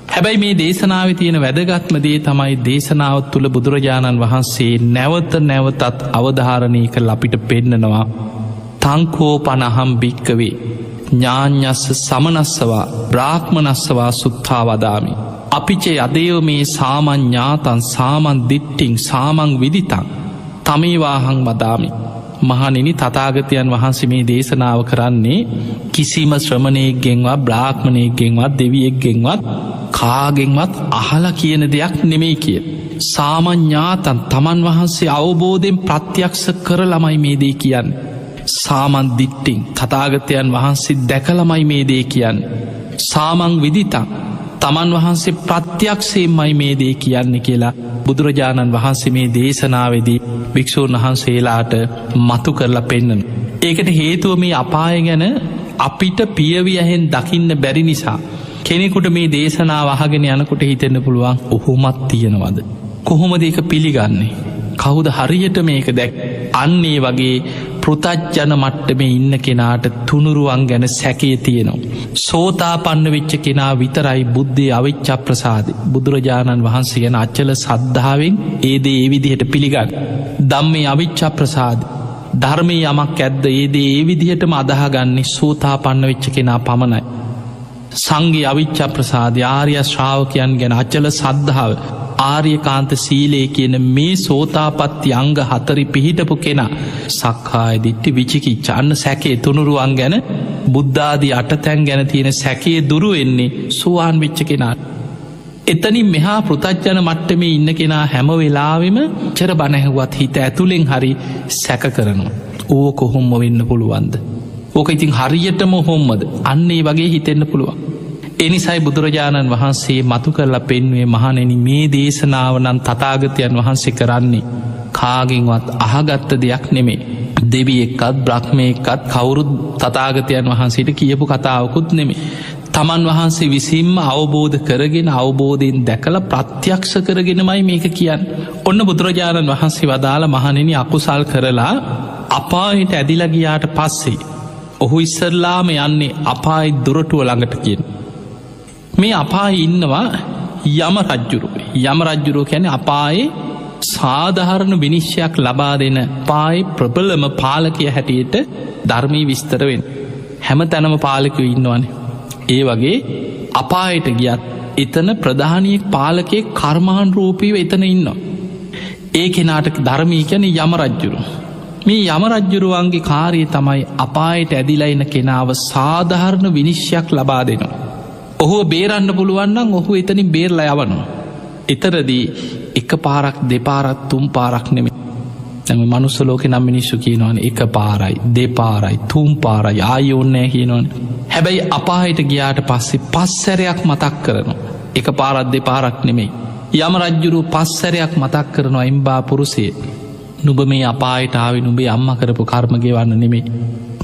හැබැයි මේ දේශනාවේ තියෙන වැදගත්ම දේ තමයි දේශනාව තුළ බුදුරජාණන් වහන්සේ නැවත නැවතත් අවධාරණය කරලා අපිට පෙන්නනවා තංකෝ පනහම් භික්කවේ ඥාඤ්ඤස්ස සමනස්සවා බ්‍රාහ්මනස්සවා සුත්තා වදාමි. අපිච යදේව මේ සාමඤ්ඤාතං සාමං දිට්ඨිං සාමං විදිතං තමේවාහං වදාමි. මහණෙනි, තථාගතයන් වහන්සේ මේ දේශනාව කරන්නේ කිසිම ශ්‍රමණයෙක්ගෙන්වත් බ්‍රාහ්මණයෙක්ගෙන්වත් දෙවියෙක්ගෙන්වත් කාගෙන්වත් අහලා කියන දෙයක් නෙමෙයි කිය. සාමඤ්ඤාතං තමන් වහන්සේ අවබෝධයෙන් ප්‍රත්‍යක්ෂ කරලමයි මේ දේ කියන්නේ. සාමං දිට්ඨිං තථාගතයන් වහන්සේ දැකලමයි මේ දේ කියන්නේ. සාමං විදිතං තමන් වහන්සේ ප්‍රත්‍යක්ෂයෙන්මයි මේ දේ කියන්නේ කියලා බුදුරජාණන් වහන්සේ මේ දේශනාවේදී භික්ෂූන් වහන්සේලාට මතු කරලා පෙන්නනවා. ඒකට හේතුව මේ අපාය ගැන අපිට පියවි ඇහෙන් දකින්න බැරි නිසා කෙනෙකුට මේ දේශනාව අහගෙන යනකොට හිතෙන්න පුළුවන් ඔහොමත් තියෙනවද? කොහොමද ඒක පිළිගන්නේ? කවුද හරියට මේක දැක්? අන්න ඒ වගේ පෘථජ්ජන මට්ටමේ ඉන්න කෙනාට තුනුරුවන් ගැන සැකය තියෙනවා. සෝතාපන්න වෙච්ච කෙනා විතරයි බුද්ධේ අවිච්ඡ ප්‍රසාදේ බුදුරජාණන් වහන්සේ ගැන අචල සද්ධාවෙන් ඒ දේ ඒ විදිහට පිළිගන්න. ධම්මේ අවිච්ඡ ප්‍රසාදේ ධර්මයේ යමක් ඇද්ද ඒ දේ ඒ විදිහටම අදහගන්නේ සෝතාපන්න වෙච්ච කෙනා පමණයි. සංඝේ අවිච්ඡ ප්‍රසාදේ ආර්ය ශ්‍රාවකයන් ගැන අචල සද්ධාව ආර්යකාන්ත සීලය කියන මේ සෝතාපට්ටි අංග හතරි පිහිටපු කෙනා සක්කාය දිට්ඨි විචිකිච්ඡා අන්න සැකේ තුනුරුවන් ගැන බුද්ධාදී අටතැන් ගැන තියෙන සැකේ දුරු වෙන්නේ සෝවාන් වෙච්ච කෙනාට. එතනින් මෙහා පෘථජ්ජන මට්ටමේ ඉන්න කෙනා හැම වෙලාවෙම චර බණ ඇහුවත් හිත ඇතුලෙන් හරි සැක කරනවා. ඕක කොහොම වෙන්න පුළුවන්ද? ඕක ඉතින් හරියටම කොහොමද? අන්න ඒ වගේ හිතෙන්න පුළුවන්. ඒ නිසායි බුදුරජාණන් වහන්සේ මතු කරලා පෙන්වුවේ මහණෙනි මේ දේශනාව නම් තථාගතයන් වහන්සේ කරන්නේ කාගෙන්වත් අහගත්ත දෙයක් නෙමෙයි. දෙවියෙක්වත් බ්‍රහ්මයෙක්වත් කවුරුත් තථාගතයන් වහන්සේට කියපු කතාවකුත් නෙමෙයි. තමන් වහන්සේ විසින්ම අවබෝධ කරගෙන අවබෝධයෙන් දැකලා ප්‍රත්‍යක්ෂ කරගෙනමයි මේක කියන්නේ. ඔන්න බුදුරජාණන් වහන්සේ වදාළ මහණෙනි අකුසල් කරලා අපායට ඇදිලා ගියාට පස්සේ ඔහු ඉස්සරලාම යන්නේ අපායේ දොරටුව ළඟට කියන. මේ අපායේ ඉන්නවා යම රජ්ජුරුව. යම රජ්ජුරුව කියන්නේ අපායේ සාධාරණ විනිශ්චයක් ලබා දෙන අපායේ ප්‍රබලම පාලකය හැටියට ධර්මයේ විස්තර වෙන. හැම තැනම පාලකයෝ ඉන්නවනේ. ඒ වගේ අපායට ගියත් එතන ප්‍රධානියෙක් පාලකයෙක් කර්මානුරූපීව එතන ඉන්නවා. ඒ කෙනාට ධර්මයේ කියන්නේ යම රජ්ජුරුව. මේ යම රජ්ජුරුවන්ගේ කාර්යය තමයි අපායට ඇදිලා ඉන කෙනාව සාධාරණ විනිශ්චයක් ලබා දෙනවා. ඔහුව බේරන්න පුළුවන් නම් ඔහු එතනින් බේරලා යවනවා. එතරදී එක පාරක් දෙපාරක් තුන් පාරක් නෙමෙයි. දැන් ඔය මනුස්ස ලෝකේ නම් මිනිස්සු කියනවනේ එක පාරයි, දෙපාරයි, තුන් පාරයි ආයෙ ඕනේ නැහැ කියනවනේ. හැබැයි අපායට ගියාට පස්සේ පස් සැරයක් මතක් කරනවා. එක පාරක් දෙපාරක් නෙමෙයි. යම රජුරු පස් සැරයක් මතක් කරනවා එම්බා පුරුෂය, නුඹ මේ අපායට ආවේ නුඹේ අම්මා කරපු කර්ම ගෙවන්න නෙමෙයි.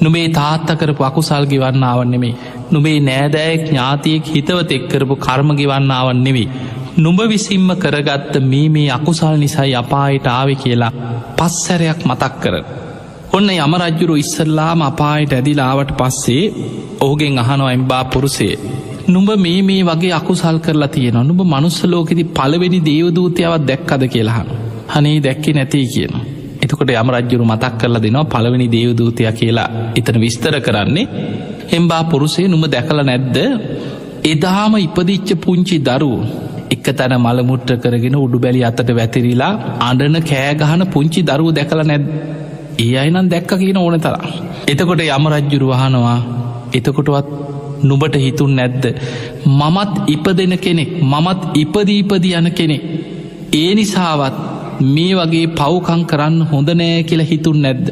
නුඹේ තාත්තා කරපු අකුසල් ගෙවන්න ආව නෙමෙයි. නුඹේ නෑදෑයෙක් ඥාතියෙක් හිතවතෙක් කරපු කර්ම ගෙවන්න ආව නෙමෙයි. නුඹ විසින්ම කරගත්ත මේ මේ අකුසල් නිසායි අපායට ආවේ කියලා පස් සැරයක් මතක් කරන. ඔන්න යම රජුරු ඉස්සල්ලාම අපායට ඇදිලා ආවට පස්සේ ඔහුගෙන් අහනවා එම්බා පුරුෂය, නුඹ මේ මේ වගේ අකුසල් කරලා තියෙනවා. නුඹ මනුස්ස ලෝකෙදි පළවෙනි දේවදූතයවත් දැක්කද කියලා අහනවා. අනේ දැක්කේ නැtei කියනවා. එතකොට යම රජුරු මතක් කරලා දෙනවා පළවෙනි දේවදූතයා කියලා එතන විස්තර කරන්නේ එම්බා පුරුෂය නුඹ දැකලා නැද්ද එදාම ඉපදිච්ච පුංචි දරුවෝ එක තැන මල මුත්‍ර කරගෙන උඩු බැලි අතට වැතිරිලා අඬන කෑ ගහන පුංචි දරුවෝ දැකලා නැද්ද? ඒ අය නම් දැක්ක කියන ඕන තරම්. එතකොට යම රජුරු අහනවා එතකොටවත් නුඹට හිතුන්නේ නැද්ද මමත් ඉපදෙන කෙනෙක්, මමත් ඉපදී ඉපදී යන කෙනෙක්, ඒ නිසාවත් මේ වගේ පව්කම් කරන්න හොඳ නෑ කියලා හිතුන්නේ නැද්ද?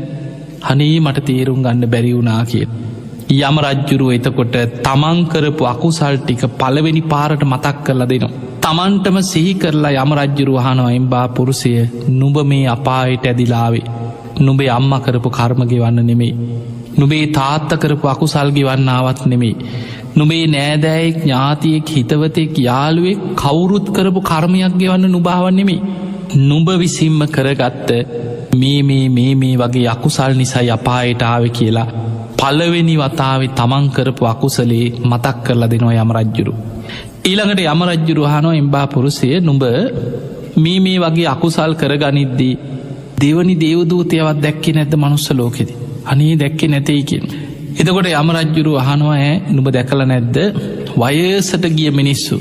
අනේ මට තේරුම් ගන්න බැරි වුණා කියලා. යම රජුරු එතකොට තමන් කරපු අකුසල් ටික පළවෙනි පාරට මතක් කරලා දෙනවා. තමන්ටම සිහි කරලා යම රජුරු අහනවා එම්බා පුරුෂය, නුඹ මේ අපායට ඇදිලා ආවේ නුඹේ අම්මා කරපු කර්ම ගෙවන්න නෙමෙයි, නුඹේ තාත්තා කරපු අකුසල් ගෙවන්න ආවත් නෙමෙයි, නුඹේ නෑදෑයෙක් ඥාතියෙක් හිතවතෙක් යාළුවෙක් කවුරුත් කරපු කර්මයක් ගෙවන්න නුඹ ආව නෙමෙයි, නුඹ විසින්ම කරගත්ත මේ මේ මේ මේ වගේ අකුසල් නිසායි අපායට ආවේ කියලා පළවෙනි වතාවේ තමන් කරපු අකුසලේ මතක් කරලා දෙනවා යම රජුරු. ඊළඟට යම රජුරු අහනවා එම්බා පුරුෂය, නුඹ මේ මේ වගේ අකුසල් කරගනිද්දී දෙවනි දේවදූතයවත් දැක්කේ නැද්ද මනුස්ස ලෝකෙදි? අනේ දැක්කේ නැtei කියන. එතකොට යම රජුරු අහනවා ඈ නුඹ දැකලා නැද්ද වයසට ගිය මිනිස්සු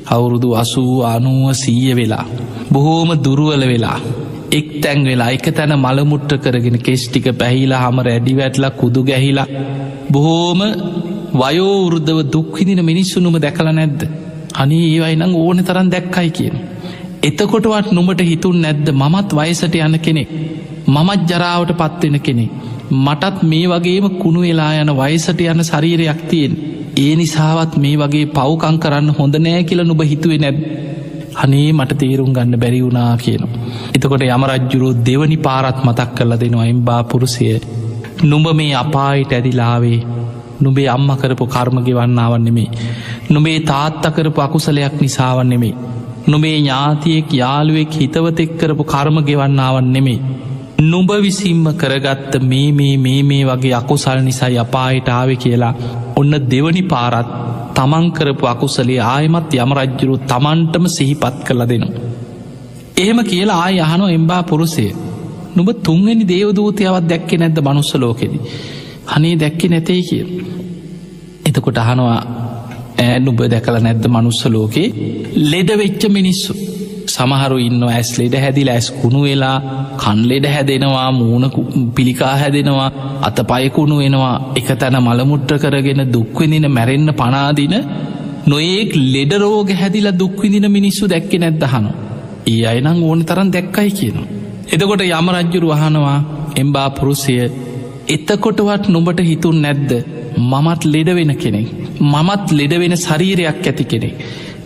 අවුරුදු 80 90 100 වෙලා බොහෝම දුර්වල වෙලා එක් තැන් වෙලා එක තැන මල මුත්‍ර කරගෙන කෙස් ටික පැහිලා හැම රැඩි වැටලා කුදු ගැහිලා බොහෝම වයෝ වෘද්ධව දුක් විඳින මිනිස්සු නුඹ දැකලා නැද්ද? අනේ ඒ අය නම් ඕනේ තරම් දැක්කයි කියන. එතකොටවත් නුඹට හිතුන්නේ නැද්ද මමත් වයසට යන කෙනෙක්, මමත් ජරාවට පත් වෙන කෙනෙක්, මටත් මේ වගේම කුණු වෙලා යන වයසට යන ශරීරයක් තියෙන, ඒ නිසාවත් මේ වගේ පව්කම් කරන්න හොඳ නෑ කියලා නුඹ හිතුවේ නැද්ද? අනේ මට තේරුම් ගන්න බැරි වුණා කියනවා. එතකොට යම රජුරෝ දෙවනි පාරත් මතක් කරලා දෙනවා එම්බා පුරුෂය, නුඹ මේ අපායට ඇදිලා ආවේ නුඹේ අම්මා කරපු කර්ම ගෙවන්න ආව නෙමෙයි, නුඹේ තාත්තා කරපු අකුසලයක් නිසාව නෙමෙයි, නුඹේ ඥාතියෙක් යාළුවෙක් හිතවතෙක් කරපු කර්ම ගෙවන්න ආව නෙමෙයි, නුඹ විසින්ම කරගත්ත මේ මේ මේ මේ වගේ අකුසල් නිසායි අපායට ආවේ කියලා ඔන්න දෙවනි පාරත් තමන් කරපු අකුසලයේ ආයෙමත් යම රජුරු තමන්ටම සිහිපත් කරලා දෙනවා. එහෙම කියලා ආයෙ අහනවා එම්බා පුරුෂය, නුඹ තුන්වෙනි දේවදූතයවත් දැක්කේ නැද්ද මනුස්ස ලෝකෙදි? අනේ දැක්කේ නැtei කියලා. එතකොට අහනවා ඈ නුඹ දැකලා නැද්ද මනුස්ස ලෝකේ ලෙඩ වෙච්ච මිනිස්සු? සමහරු ඉන්නවා ඇස් ලෙඩ හැදිලා ඇස් කුණු වෙලා, කන් ලෙඩ හැදෙනවා, මූණ පිළිකා හැදෙනවා, අතපය කුණු වෙනවා, එක තැන මල මුත්‍ර කරගෙන දුක් විඳින මැරෙන්න පණ අදින නොයේක් ලෙඩ රෝග හැදිලා දුක් විඳින මිනිස්සු දැක්කේ නැද්ද අහනවා. ඒ අය නම් ඕන තරම් දැක්කයි කියනවා. එතකොට යම රජුරු අහනවා එම්බා පුරුෂය, එතකොටවත් නුඹට හිතුන්නේ නැද්ද මමත් ලෙඩ වෙන කෙනෙක්, මමත් ලෙඩ වෙන ශරීරයක් ඇති කෙනෙක්,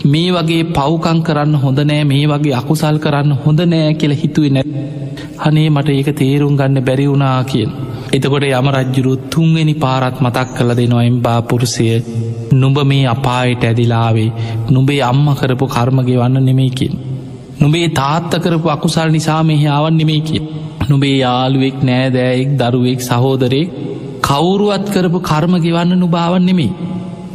මේ වගේ පව්කම් කරන්න හොඳ නෑ, මේ වගේ අකුසල් කරන්න හොඳ නෑ කියලා හිතුවේ නැත්? අනේ මට ඒක තේරුම් ගන්න බැරි වුණා කියන. එතකොට යම රජුරු තුන්වෙනි පාරත් මතක් කරලා දෙනවා එම්බා පුරුෂය, නුඹ මේ අපායට ඇදිලා ආවේ නුඹේ අම්මා කරපු කර්ම ගෙවන්න නෙමෙයි කියන. නුඹේ තාත්තා කරපු අකුසල් නිසා මෙහි ආවන් නෙමෙයි කියන. නුඹේ යාළුවෙක් නෑදෑයෙක් දරුවෙක් සහෝදරයෙක් කවුරුවත් කරපු කර්ම ගෙවන්න නුඹ ආවන් නෙමෙයි.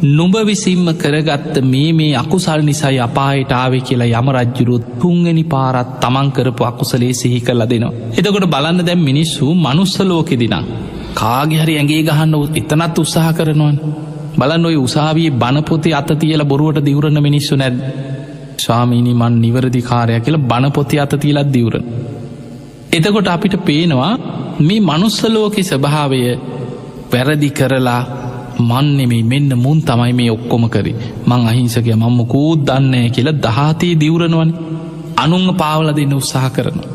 නුඹ විසින්ම කරගත්ත මේ මේ අකුසල් නිසායි අපායට ආවේ කියලා යම රජුරු තුන්වෙනි පාරත් තමන් කරපු අකුසලයේ සිහි කරලා දෙනවා. එතකොට බලන්න දැන් මිනිස්සු මනුස්ස ලෝකෙදි නම් කාගේ හරි ඇඟේ ගහන්න එතනත් උත්සාහ කරනවනේ. බලන්න ඔය උසාවියේ බණ පොතේ අත තියලා බොරුවට දිවුරන මිනිස්සු නැද්ද? ස්වාමීනි මං නිවැරදි කාර්යයක් කියලා බණ පොතේ අත තියලා දිවුරන. එතකොට අපිට පේනවා මේ මනුස්ස ලෝකේ ස්වභාවය වැරදි කරලා මන් නෙමෙයි මෙන්න මුන් තමයි මේ ඔක්කොම කරේ, මං අහිංසකයා, මං මොකෝත් දන්නේ නැහැ කියලා දහතේ දිවුරනවනේ. අනුන්ව පාවලා දෙන්න උත්සාහ කරනවා.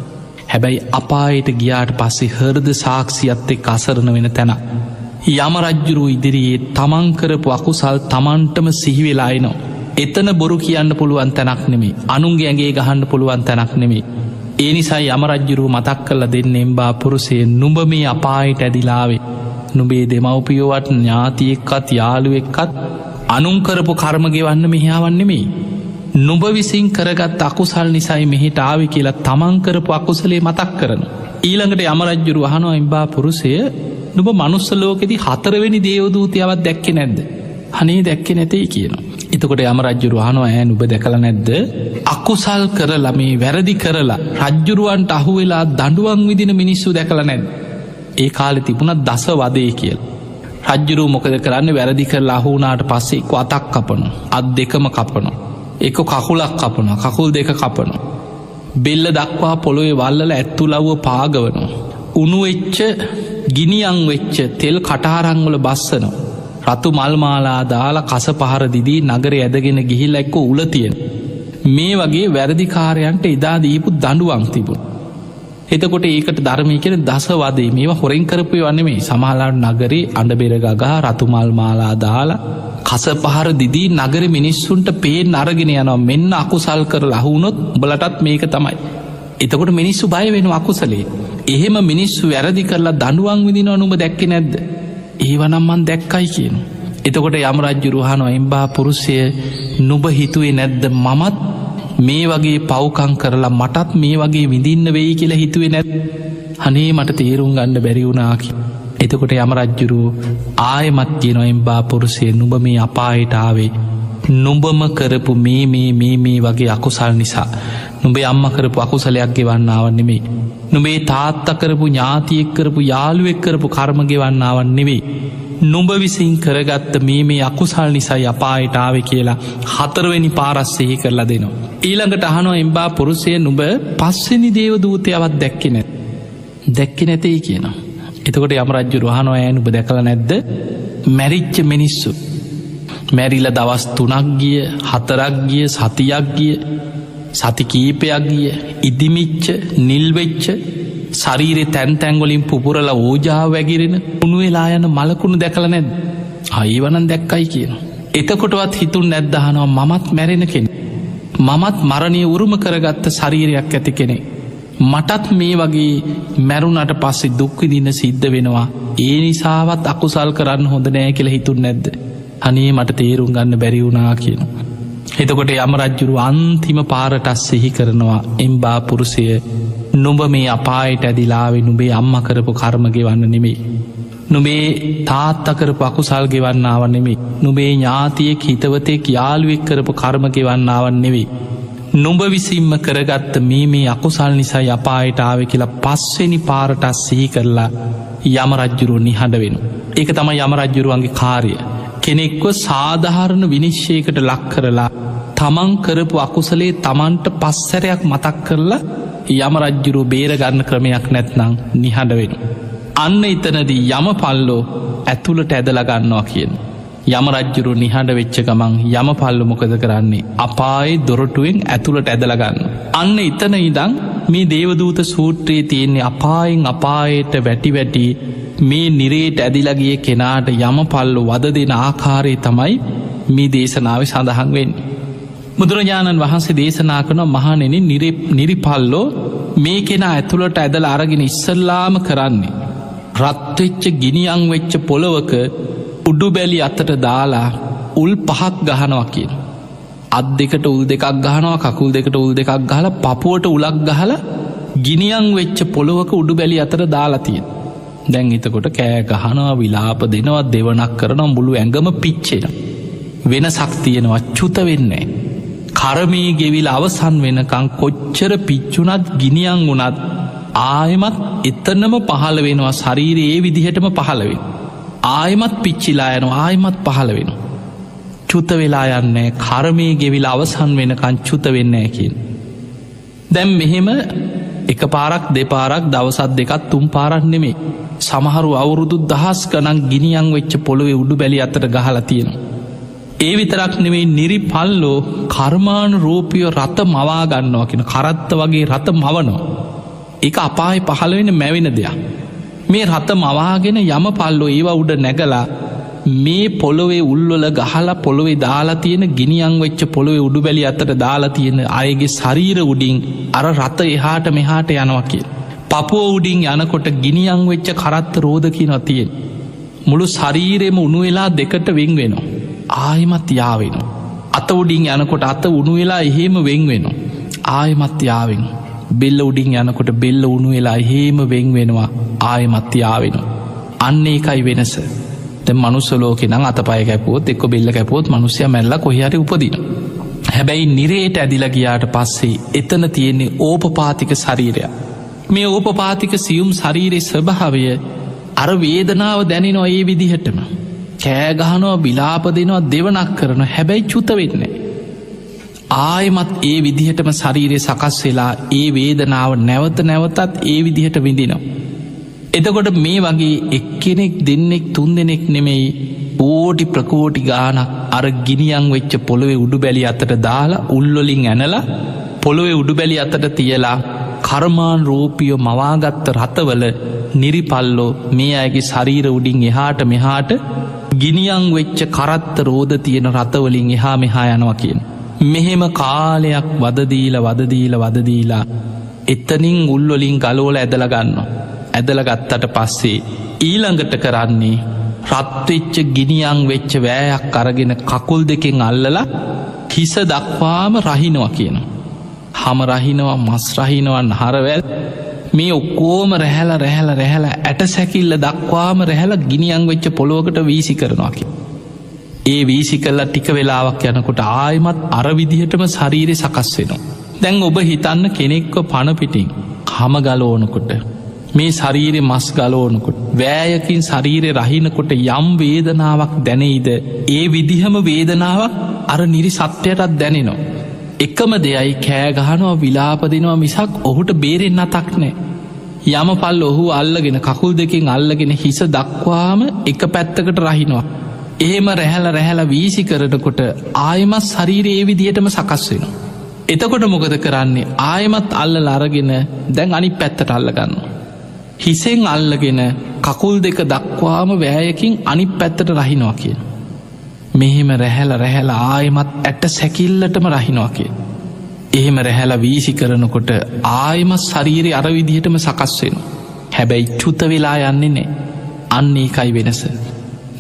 හැබැයි අපායට ගියාට පස්සේ හෘද සාක්ෂියත් එක්ක අසරණ වෙන තැන. යම රජ්ජුරුව ඉදිරියේ තමන් කරපු අකුසල් තමන්ටම සිහි වෙලා එනවා. එතන බොරු කියන්න පුළුවන් තැනක් නෙමෙයි. අනුන්ගේ ඇඟේ ගහන්න පුළුවන් තැනක් නෙමෙයි. ඒ නිසා යම රජ්ජුරුව මතක් කරලා දෙන්නේ එම්බා පුරුෂය, නුඹ මේ අපායට ඇදිලා ආවේ. නුඹේ දෙමව්පියෝවත් ඥාතියෙක්වත් යාළුවෙක්වත් අනුන් කරපු කර්ම ගෙවන්න මෙහි ආවන් නෙමෙයි. නුඹ විසින් කරගත් අකුසල් නිසායි මෙහෙට ආවේ කියලා තමන් කරපු අකුසලේ මතක් කරනවා. ඊළඟට යම රජ්ජුරුව අහනවා එම්බා පුරුෂය, නුඹ මනුස්ස ලෝකෙදී හතරවෙනි දේවදූතයවත් දැක්කේ නැද්ද? අනේ දැක්කේ නැtei කියනවා. එතකොට යම රජ්ජුරුව අහනවා ඈ නුඹ දැකලා නැද්ද අකුසල් කරලා මේ වැරදි කරලා රජ්ජුරුවන්ට අහු වෙලා දඬුවම් විඳින මිනිස්සු දැකලා නැද්ද? ඒ කාලේ තිබුණා දස වදේ කියලා. රජ්ජුරුව මොකද කරන්නේ? වැරදි කරලා අහු වුණාට පස්සේ එක්ක අතක් කපනවා, අත් දෙකම කපනවා, එක්ක කකුලක් කපනවා, කකුල් දෙක කපනවා, බෙල්ල දක්වා පොළොවේ වල්ලලා ඇත්තු ලව්ව පාගවනවා, උණු වෙච්ච ගිනියම් වෙච්ච තෙල් කටහරන් වල බස්සනවා, රතු මල් මාලා දාලා කස පහර දිදී නගරේ ඇදගෙන ගිහිල්ලා එක්ක උල තියෙන. මේ වගේ වැරදිකාරයන්ට එදා දීපු දඬුවම් තිබුණා. එතකොට ඒකට ධර්මයේ කියන්නේ දස වදේ. මේවා හොරෙන් කරපු ඒවා නෙමෙයි. සමහරවල් නගරේ අඬ බෙර ගගා රතු මල් මාලා දාලා කස පහර දිදී නගරේ මිනිස්සුන්ට පේන්න අරගෙන යනවා, මෙන්න අකුසල් කරලා අහු වුණොත් උඹලටත් මේක තමයි. එතකොට මිනිස්සු බය වෙනවා අකුසලේ. එහෙම මිනිස්සු වැරදි කරලා දඬුවම් විඳිනව නුඹ දැක්කේ නැද්ද? ඒව නම් මං දැක්කයි කියනවා. එතකොට යම රජුරු අහනවා එම්බා පුරුෂය, නුඹ හිතුවේ නැද්ද මමත් මේ වගේ පව්කම් කරලා මටත් මේ වගේ විඳින්න වෙයි කියලා හිතුවේ නැද්ද? අනේ මට තේරුම් ගන්න බැරි වුණා කියලා. එතකොට යම රජුරු ආයෙමත් කියනවා එම්බා පුරුෂය, නුඹ මේ අපායට ආවේ නුඹම කරපු මේ මේ මේ මේ වගේ අකුසල් නිසා. නුඹේ අම්මා කරපු අකුසලයක් ගෙවන්න ආව නෙමෙයි. නුඹේ තාත්තා කරපු ඥාතියෙක් කරපු යාළුවෙක් කරපු කර්ම ගෙවන්න ආව නෙමෙයි. නුඹ විසින් කරගත්ත මේ මේ අකුසල් නිසායි අපායට ආවේ කියලා හතරවෙනි පාරක් සිහි කරලා දෙනවා. ඊළඟට අහනවා එම්බා පුරුෂය, නුඹ පස්වෙනි දේවදූතයවත් දැක්කේ නැද්ද? දැක්කේ නැtei කියනවා. එතකොට යම රජුරු අහනවා ඈ නුඹ දැකලා නැද්ද මැරිච්ච මිනිස්සු? මැරිලා දවස් 3ක් ගිය, 4ක් ගිය, සතියක් ගිය, සති කීපයක් ගිය, ඉදිමිච්ච, නිල් වෙච්ච, ශරීරේ තැන් තැන් වලින් පුපුරලා ඕජාව වැగిරෙන, උණු වෙලා යන මලකුණු දැකලා නැද්ද? ආ ඒව නම් දැක්කයි කියනවා. එතකොටවත් හිතුන්නේ නැද්ද අහනවා මමත් මැරෙන කෙනෙක්, මමත් මරණය උරුම කරගත්ත ශරීරයක් ඇති කෙනෙක්, මටත් මේ වගේ මැරුණාට පස්සේ දුක් විඳින්න සිද්ධ වෙනවා, ඒ නිසාවත් අකුසල් කරන්න හොඳ නෑ කියලා හිතුන්නේ නැද්ද? අනේ මට තේරුම් ගන්න බැරි වුණා කියනවා. එතකොට යම රජුරු අන්තිම පාරට සිහි කරනවා එම්බා පුරුෂය, නුඹ මේ අපායට ඇදිලා ආවේ නුඹේ අම්මා කරපු කර්ම ගෙවන්න නෙමෙයි, නුඹේ තාත්තා කරපු අකුසල් ගෙවන්න ආව නෙමෙයි, නුඹේ ඥාතියෙක් හිතවතෙක් යාළුවෙක් කරපු කර්ම ගෙවන්න ආව නෙමෙයි, නුඹ විසින්ම කරගත්ත මේ මේ අකුසල් නිසායි අපායට ආවේ කියලා පස්වෙනි පාරට සිහි කරලා යම රජුරු නිහඬ වෙනවා. ඒක තමයි යම රජුරුවන්ගේ කාර්යය. කෙනෙක්ව සාධාරණ විනිශ්චයකට ලක් කරලා තමන් කරපු අකුසලේ තමන්ට පස්සරයක් මතක් කරලා යම රජ්ජුරුව බේර ගන්න ක්‍රමයක් නැත්නම් නිහඬ වෙනවා. අන්න එතනදී යම පල්ලෝ ඇතුළට ඇදලා ගන්නවා කියන. යම රජ්ජුරුව නිහඬ වෙච්ච ගමන් යම පල්ලෝ මොකද කරන්නේ? අපායේ දොරටුවෙන් ඇතුළට ඇදලා ගන්නවා. අන්න එතන ඉඳන් මේ දේවදූත සූත්‍රයේ තියෙන අපායෙන් අපායට වැටි වැටි මේ නිරේට ඇදිලා ගිය කෙනාට යම පල්ලෝ වද දෙන ආකාරය තමයි මේ දේශනාවේ සඳහන් වෙන්නේ. බුදුරජාණන් වහන්සේ දේශනා කරන මහණෙනි, නිරිපල්ලෝ මේ කෙනා ඇතුළට ඇදලා අරගෙන ඉස්සල්ලාම කරන්නේ රත් වෙච්ච ගිනියම් වෙච්ච පොළවක උඩු බැලි අතට දාලා උල් පහක් ගහනවා කියන. අත් දෙකට උල් දෙකක් ගහනවා, කකුල් දෙකට උල් දෙකක් ගහලා පපුවට උලක් ගහලා ගිනියම් වෙච්ච පොළවක උඩු බැලි අතට දාලා තියෙනවා. දැන් එතකොට කෑ ගහනවා, විලාප දෙනවා, දෙවණක් කරනවා, මුළු ඇඟම පිච්චෙනවා. වෙනසක් තියෙනවා, චුත වෙන්නේ නැහැ. කර්මයේ ගෙවිලා අවසන් වෙනකන් කොච්චර පිච්චුණත් ගිනියම් වුණත් ආයෙමත් එතනම පහළ වෙනවා. ශරීරයේ ඒ විදිහටම පහළ වෙනවා. ආයෙමත් පිච්චිලා යනවා, ආයෙමත් පහළ වෙනවා. චුත වෙලා යන්නේ කර්මයේ ගෙවිලා අවසන් වෙනකන් චුත වෙන්නේ නැහැ කියන. දැන් මෙහෙම එක පාරක් දෙපාරක් දවසක් දෙකක් තුන් පාරක් නෙමෙයි. සමහරු අවුරුදු දහස් ගණන් ගිනියම් වෙච්ච පොළවේ උඩු බැලි අතට ගහලා තියෙනවා. ඒ විතරක් නෙමෙයි, නිරිපල්ලෝ කර්මානුරූපීව රත මවා ගන්නවා කියන, කරත්ත වගේ රත මවනවා. ඒක අපායේ පහළ වෙන මැවෙන දෙයක්. මේ රත මවාගෙන යමපල්ලෝ ඒවා උඩ නැගලා මේ පොළොවේ උල්වල ගහලා පොළොවේ දාලා තියෙන ගිනියම් වෙච්ච පොළොවේ උඩුබැලි අතට දාලා තියෙන අයගේ ශරීර උඩින් අර රත එහාට මෙහාට යනවා කියලා. පපුව උඩින් යනකොට ගිනියම් වෙච්ච කරත්ත රෝද කියනවා තියෙන. මුළු ශරීරෙම උණු වෙලා දෙකට වෙන් වෙනවා. ආයෙමත් යා වෙනවා. අත උඩින් යනකොට අත උණු වෙලා එහෙම වෙන් වෙනවා. ආයෙමත් යා වෙනවා. බෙල්ල උඩින් යනකොට බෙල්ල උණු වෙලා එහෙම වෙන් වෙනවා. ආයෙමත් යා වෙනවා. අන්න ඒකයි වෙනස. දැන් මනුස්ස ලෝකේ නම් අතපය කැපුවොත් එක්ක බෙල්ල කැපුවොත් මිනිස්සයා මැරලා කොහේ හරි උපදිනවා. හැබැයි නිරේට ඇදිලා ගියාට පස්සේ එතන තියෙන්නේ ඕපපාතික ශරීරයක්. මේ ඕපපාතික සියුම් ශරීරයේ ස්වභාවය අර වේදනාව දැනෙනවා ඒ විදිහටම. කෑ ගහනවා, විලාප දෙනවා, දෙවණක් කරනවා. හැබැයි චුත වෙන්නේ නැහැ. ආයෙමත් ඒ විදිහටම ශරීරය සකස් වෙලා ඒ වේදනාව නැවත නැවතත් ඒ විදිහට විඳිනවා. එතකොට මේ වගේ එක්කෙනෙක් දෙන්නෙක් තුන් දෙනෙක් නෙමෙයි කෝටි ප්‍රකෝටි ගාණක් අර ගිනියම් වෙච්ච පොළොවේ උඩුබැලි අතට දාලා උල් වලින් ඇනලා පොළොවේ උඩුබැලි අතට තියලා කර්මාන් රූපිය මවාගත්ත රතවල නිරිපල්ලෝ මේ අයගේ ශරීර උඩින් එහාට මෙහාට ගිනියම් වෙච්ච කරත්ත රෝද තියෙන රතවලින් එහා මෙහා යනවා කියන. මෙහෙම කාලයක් වද දීලා වද දීලා වද දීලා එතනින් උල් වලින් ගලවලා ඇදලා ගන්නවා. ඇදලා ගත්තට පස්සේ ඊළඟට කරන්නේ රත් වෙච්ච ගිනියම් වෙච්ච වෑයක් අරගෙන කකුල් දෙකෙන් අල්ලලා හිස දක්වාම රහිනවා කියනවා. හම රහිනවා, මස් රහිනවා, නහරවැල් මේ ඔක්කොම රැහැලා රැහැලා රැහැලා ඇට සැකිල්ල දක්වාම රැහැලා ගිනියම් වෙච්ච පොළොවකට වීසි කරනවා කියනවා. ඒ වීසි කළා ටික වෙලාවක් යනකොට ආයෙමත් අර විදිහටම ශරීරය සකස් වෙනවා. දැන් ඔබ හිතන්න කෙනෙක්ව පණ පිටින් හම ගලවනකොට මේ ශරීරේ මස් ගලවනකොට වෑයකින් ශරීරේ රහිනකොට යම් වේදනාවක් දැනෙයිද ඒ විදිහම වේදනාවක් අර නිරි සත්‍යයටත් දැනෙනවා. එකම දෙයයි කෑ ගහනවා විලාප දෙනවා මිසක් ඔහුට බේරෙන්න අතක් නෑ. යමපල් ඔහු අල්ලගෙන කකුල් දෙකෙන් අල්ලගෙන හිස දක්වාම එක පැත්තකට රහිනවා. එහෙම රැහැලා රැහැලා වීසි කරනකොට ආයෙමත් ශරීරය ඒ විදිහටම සකස් වෙනවා. එතකොට මොකද කරන්නේ? ආයෙමත් අල්ලලා අරගෙන දැන් අනිත් පැත්තට අල්ල ගන්නවා. හිසෙන් අල්ලගෙන කකුල් දෙක දක්වාම වෑයකින් අනිත් පැත්තට රහිනවා කියන. මෙහෙම රැහැලා රැහැලා ආයෙමත් ඇට සැකිල්ලටම රහිනවා කියන. එහෙම රැහැලා වීසි කරනකොට ආයෙමත් ශරීරය අර විදිහටම සකස් වෙනවා. හැබැයි චුත වෙලා යන්නේ නැහැ. අන්න ඒකයි වෙනස.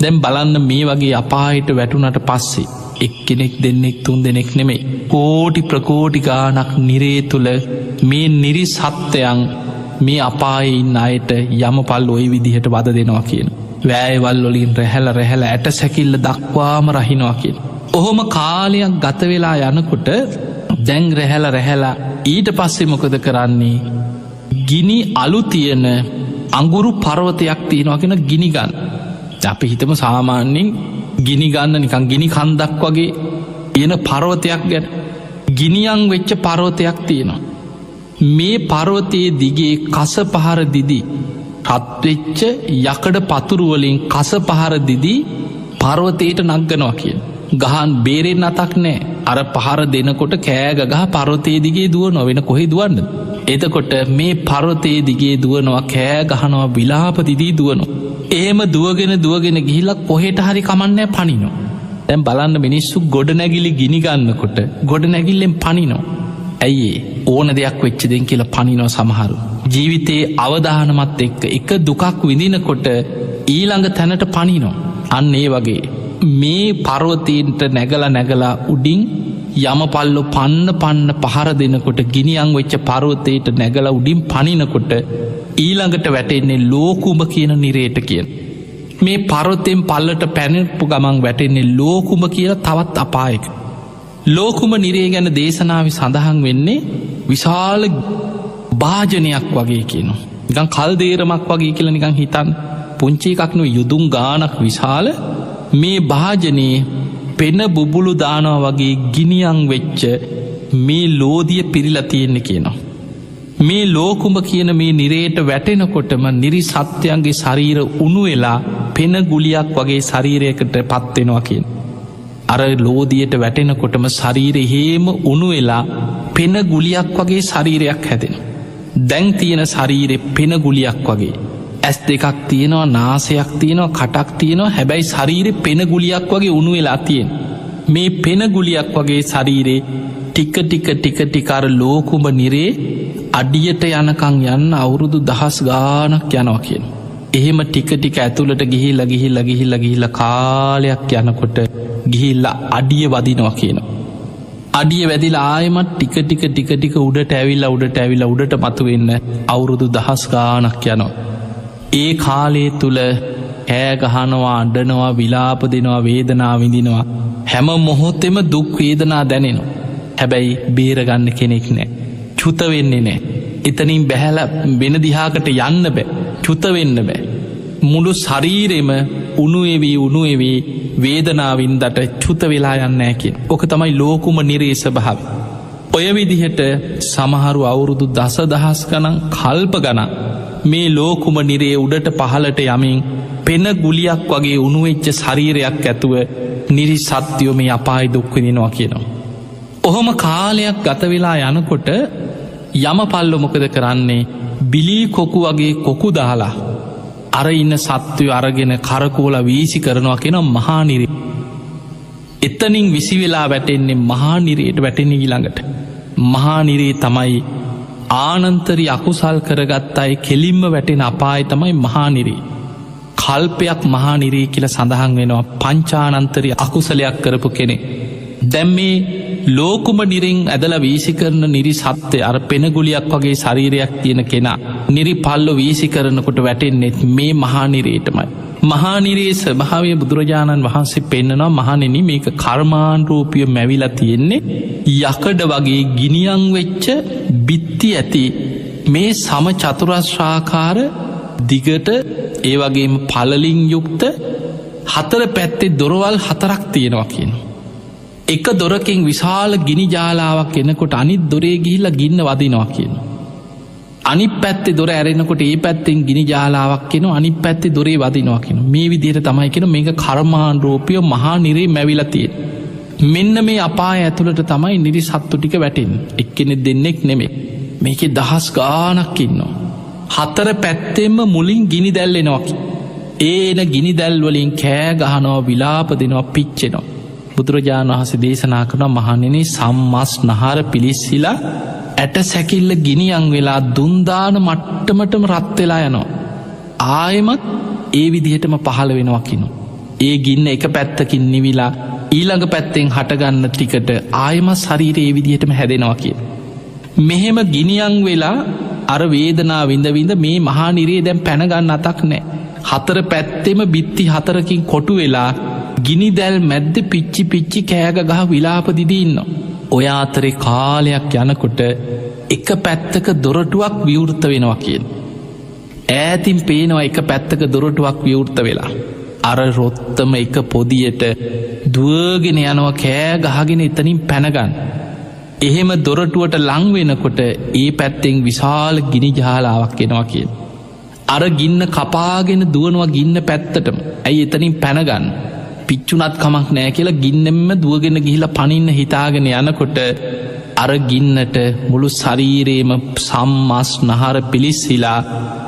දැන් බලන්න මේ වගේ අපායට වැටුණට පස්සේ එක්කෙනෙක් දෙන්නෙක් තුන් දෙනෙක් නෙමෙයි කෝටි ප්‍රකෝටි ගාණක් නිරේ තුල මේ නිරි සත්‍යයන් මේ අපායේ ඉන්න අයට යමපල් ওই විදිහට වද දෙනවා කියන. වෑයවල් වලින් රැහැලා රැහැලා ඇට සැකිල්ල දක්වාම රහිනවා කියන. ඔහොම කාලයක් ගත වෙලා යනකොට දැන් රැහැලා රැහැලා ඊට පස්සේ මොකද කරන්නේ? ගිනි අලු තියෙන අඟුරු පර්වතයක් තියෙනවා කියන ගිනි ගන්න. අපි හිතමු සාමාන්‍යයෙන් ගිනි ගන්න නිකන් ගිනි කන්දක් වගේ තියෙන පර්වතයක් ගැන. ගිනියම් වෙච්ච පර්වතයක් තියෙනවා. මේ පර්වතයේ දිගේ කස පහර දිදි රත් වෙච්ච යකඩ පතුරු වලින් කස පහර දිදි පර්වතයට නගනවා කියන. ගහන් බේරෙන්න අතක් නෑ. අර පහර දෙනකොට කෑ ගගහ පර්වතයේ දිගේ දුවනවා. වෙන කොහෙ දුවන්නද? එතකොට මේ පර්වතයේ දිගේ දුවනවා, කෑ ගහනවා, විලාප දිදී දුවනවා. එහෙම දුවගෙන දුවගෙන ගිහිල්ලා කොහෙට හරි කමන්නේ පනිනවා. දැන් බලන්න මිනිස්සු ගොඩනැගිලි ගිනි ගන්නකොට ගොඩනැගිල්ලෙන් පනිනවා. ඇයි ඒ? ඕන දෙයක් වෙච්ච දෙන් කියලා පනිනවා සමහරු. ජීවිතයේ අවදානමත් එක්ක එක දුකක් විඳිනකොට ඊළඟ තැනට පනිනවා. අන්න ඒ වගේ මේ පර්වතීන්ට නැගලා නැගලා උඩින් යමපල්ලෝ පන්න පන්න පහර දෙනකොට ගිනියම් වෙච්ච පර්වතයට නැගලා උඩින් පනිනකොට ඊළඟට වැටෙන්නේ ලෝකුඹ කියන නිරේට කියන. මේ පර්වතයෙන් පල්ලට පැනපු ගමන් වැටෙන්නේ ලෝකුඹ කියලා තවත් අපායක. ලෝකුඹ නිරේ ගැන දේශනාවේ සඳහන් වෙන්නේ විශාල භාජනයක් වගේ කියනවා. නිකන් කල්දේරමක් වගේ කියලා නිකන් හිතන්න. පුංචි එකක් නෙවෙයි, යුදුම් ගානක් විශාල මේ භාජනයේ පෙන බුබුලු දානවා වගේ ගිනියම් වෙච්ච මේ ලෝදිය පිරීලා තියෙන්නේ කියනවා. මේ ලෝකුඹ කියන මේ නිරේට වැටෙනකොටම නිරි සත්‍යයන්ගේ ශරීර උණු වෙලා පෙන ගුලියක් වගේ ශරීරයකට පත් වෙනවා කියන. අර ලෝදියට වැටෙනකොටම ශරීරය හේම උණු වෙලා පෙන ගුලියක් වගේ ශරීරයක් හැදෙනවා. දැන් තියෙන ශරීරේ පෙන ගුලියක් වගේ. ඇස් දෙකක් තියෙනවා, නාසයක් තියෙනවා, කටක් තියෙනවා. හැබැයි ශරීරේ පෙන ගුලියක් වගේ උණු වෙලා තියෙන. මේ පෙන ගුලියක් වගේ ශරීරේ ටික ටික ටික ටික අර ලෝකුඹ නිරේ අඩියට යනකම් යන්න අවුරුදු දහස් ගාණක් යනවා කියනවා. එහෙම ටික ටික ඇතුළට ගිහිල්ලා ගිහිල්ලා ගිහිල්ලා ගිහිල්ලා කාලයක් යනකොට ගිහිල්ලා අඩිය වදිනවා කියනවා. අඩිය වැදිලා ආයෙමත් ටික ටික ටික ටික උඩට ඇවිල්ලා උඩට ඇවිල්ලා උඩට මතුවෙන්න අවුරුදු දහස් ගාණක් යනවා. ඒ කාලය තුල කෑ ගහනවා, අඬනවා, විලාප දෙනවා, වේදනා විඳිනවා. හැම මොහොතෙම දුක් වේදනා දැනෙනවා. හැබැයි බේරගන්න කෙනෙක් නෑ. චුත වෙන්නේ නෑ. එතනින් බැහැලා වෙන දිහාකට යන්න බෑ. චුත වෙන්න බෑ. මුළු ශරීරෙම උණු වෙවි උණු වෙවි වේදනාවින්දට චුත වෙලා යන්නේ නෑ කියන. ඔක තමයි ලෝකුම නිරේ ස්වභාවය. ඔය විදිහට සමහරු අවුරුදු දසදහස් ගණන් කල්ප ගණන් මේ ලෝකුම නිරේ උඩට පහළට යමින් පෙන ගුලියක් වගේ උණු වෙච්ච ශරීරයක් ඇතුව නිරි සත්‍යෝ මේ අපාය දුක් විඳිනවා කියනවා. ඔහොම කාලයක් ගත වෙලා යනකොට යමපල්ලෝ මොකද කරන්නේ? බිලී කොකු වගේ කොකු දාලා අර ඉන්න සත්වයෝ අරගෙන කරකෝලා වීසි කරනවා කියනවා මහා නිරේ. එතනින් විසි වෙලා වැටෙන්නේ මහා නිරේට වැටෙන්නේ ඊළඟට. මහා නිරේ තමයි ආනන්තරි අකුසල් කරගත්ත අය කෙලින්ම වැටෙන අපාය තමයි මහා නිරේ. කල්පයක් මහා නිරේ කියලා සඳහන් වෙනවා පංචානන්තරි අකුසලයක් කරපු කෙනෙක්. දැන් මේ ලෝකුම නිරෙන් ඇදලා වීසි කරන නිරි සත්‍ය අර පෙන ගුලියක් වගේ ශරීරයක් තියෙන කෙනා නිරි පල්ලෝ වීසි කරනකොට වැටෙන්නේ මේ මහා නිරේටමයි. මහා නිරේ ස්වභාවය බුදුරජාණන් වහන්සේ පෙන්නනවා, මහණෙනි මේක කර්මානුරූපිය මැවිලා තියෙන්නේ යකඩ වගේ ගිනියම් වෙච්ච බිත්ති ඇති මේ සම චතුරස්‍රාකාර දිගට ඒ වගේම පළලින් යුක්ත හතර පැත්තේ දොරවල් හතරක් තියෙනවා කියනවා. එක දොරකින් විශාල ගිනි ජාලාවක් එනකොට අනිත් දොරේ ගිහිල්ලා ගින්න වදිනවා කියනවා. අනිත් පැත්තේ දොර ඇරෙනකොට ඒ පැත්තෙන් ගිනි ජාලාවක් එනවා, අනිත් පැත්තේ දොරේ වදිනවා කියනවා. මේ විදිහට තමයි කියන මේක කර්මානුරූපීව මහා නිරේ මැවිලා තියෙන්නේ. මෙන්න මේ අපාය ඇතුළට තමයි නිරි සත්තු ටික වැටෙන්නේ. එක්කෙනෙක් දෙන්නෙක් නෙමෙයි. මේකේ දහස් ගාණක් ඉන්නවා. හතර පැත්තෙන්ම මුලින් ගිනි දැල් එනවා. ඒ එන ගිනි දැල් වලින් කෑ ගහනවා, විලාප දෙනවා, පිච්චෙනවා. බුදුරජාණන් වහන්සේ දේශනා කරනවා, මහණෙනි සම්මස් නහර පිලිස්සිලා ඇට සැකිල්ල ගිනියම් වෙලා දුන් දාන මට්ටමටම රත් වෙලා යනවා. ආයෙමත් ඒ විදිහටම පහළ වෙනවා කියනවා. ඒ ගින්න එක පැත්තකින් නිවිලා ඊළඟ පැත්තෙන් හටගන්න ටිකට ආයෙමත් ශරීරය ඒ විදිහටම හැදෙනවා කියන. මෙහෙම ගිනියම් වෙලා අර වේදනාව විඳ විඳ මේ මහා නිරේ දැන් පැන ගන්න අතක් නැහැ. හතර පැත්තෙම බිත්ති හතරකින් කොටු වෙලා ගිනි දැල් මැද්ද පිච්චි පිච්චි කෑග ගහ විලාප දිදී ඉන්නවා. ඔය අතරේ කාලයක් යනකොට එක පැත්තක දොරටුවක් විවෘත වෙනවා කියන. ඈතින් පේනවා එක පැත්තක දොරටුවක් විවෘත වෙලා. අර රොත්තම එක පොදියට දුවගෙන යනවා කෑ ගහගෙන එතනින් පැනගන්න. එහෙම දොරටුවට ලං වෙනකොට ඒ පැත්තෙන් විශාල ගිනි ජාලාවක් එනවා කියන. අර ගින්න කපාගෙන දුවනවා ගින්න පැත්තටම. ඇයි එතනින් පැනගන්න? පිච්චුනත් කමක් නෑ කියලා ගින්නෙම්ම දුවගෙන ගිහිල්ලා පනින්න හිතාගෙන යනකොට අර ගින්නට මුළු ශරීරේම සම්මස් නහර පිලිස්සිලා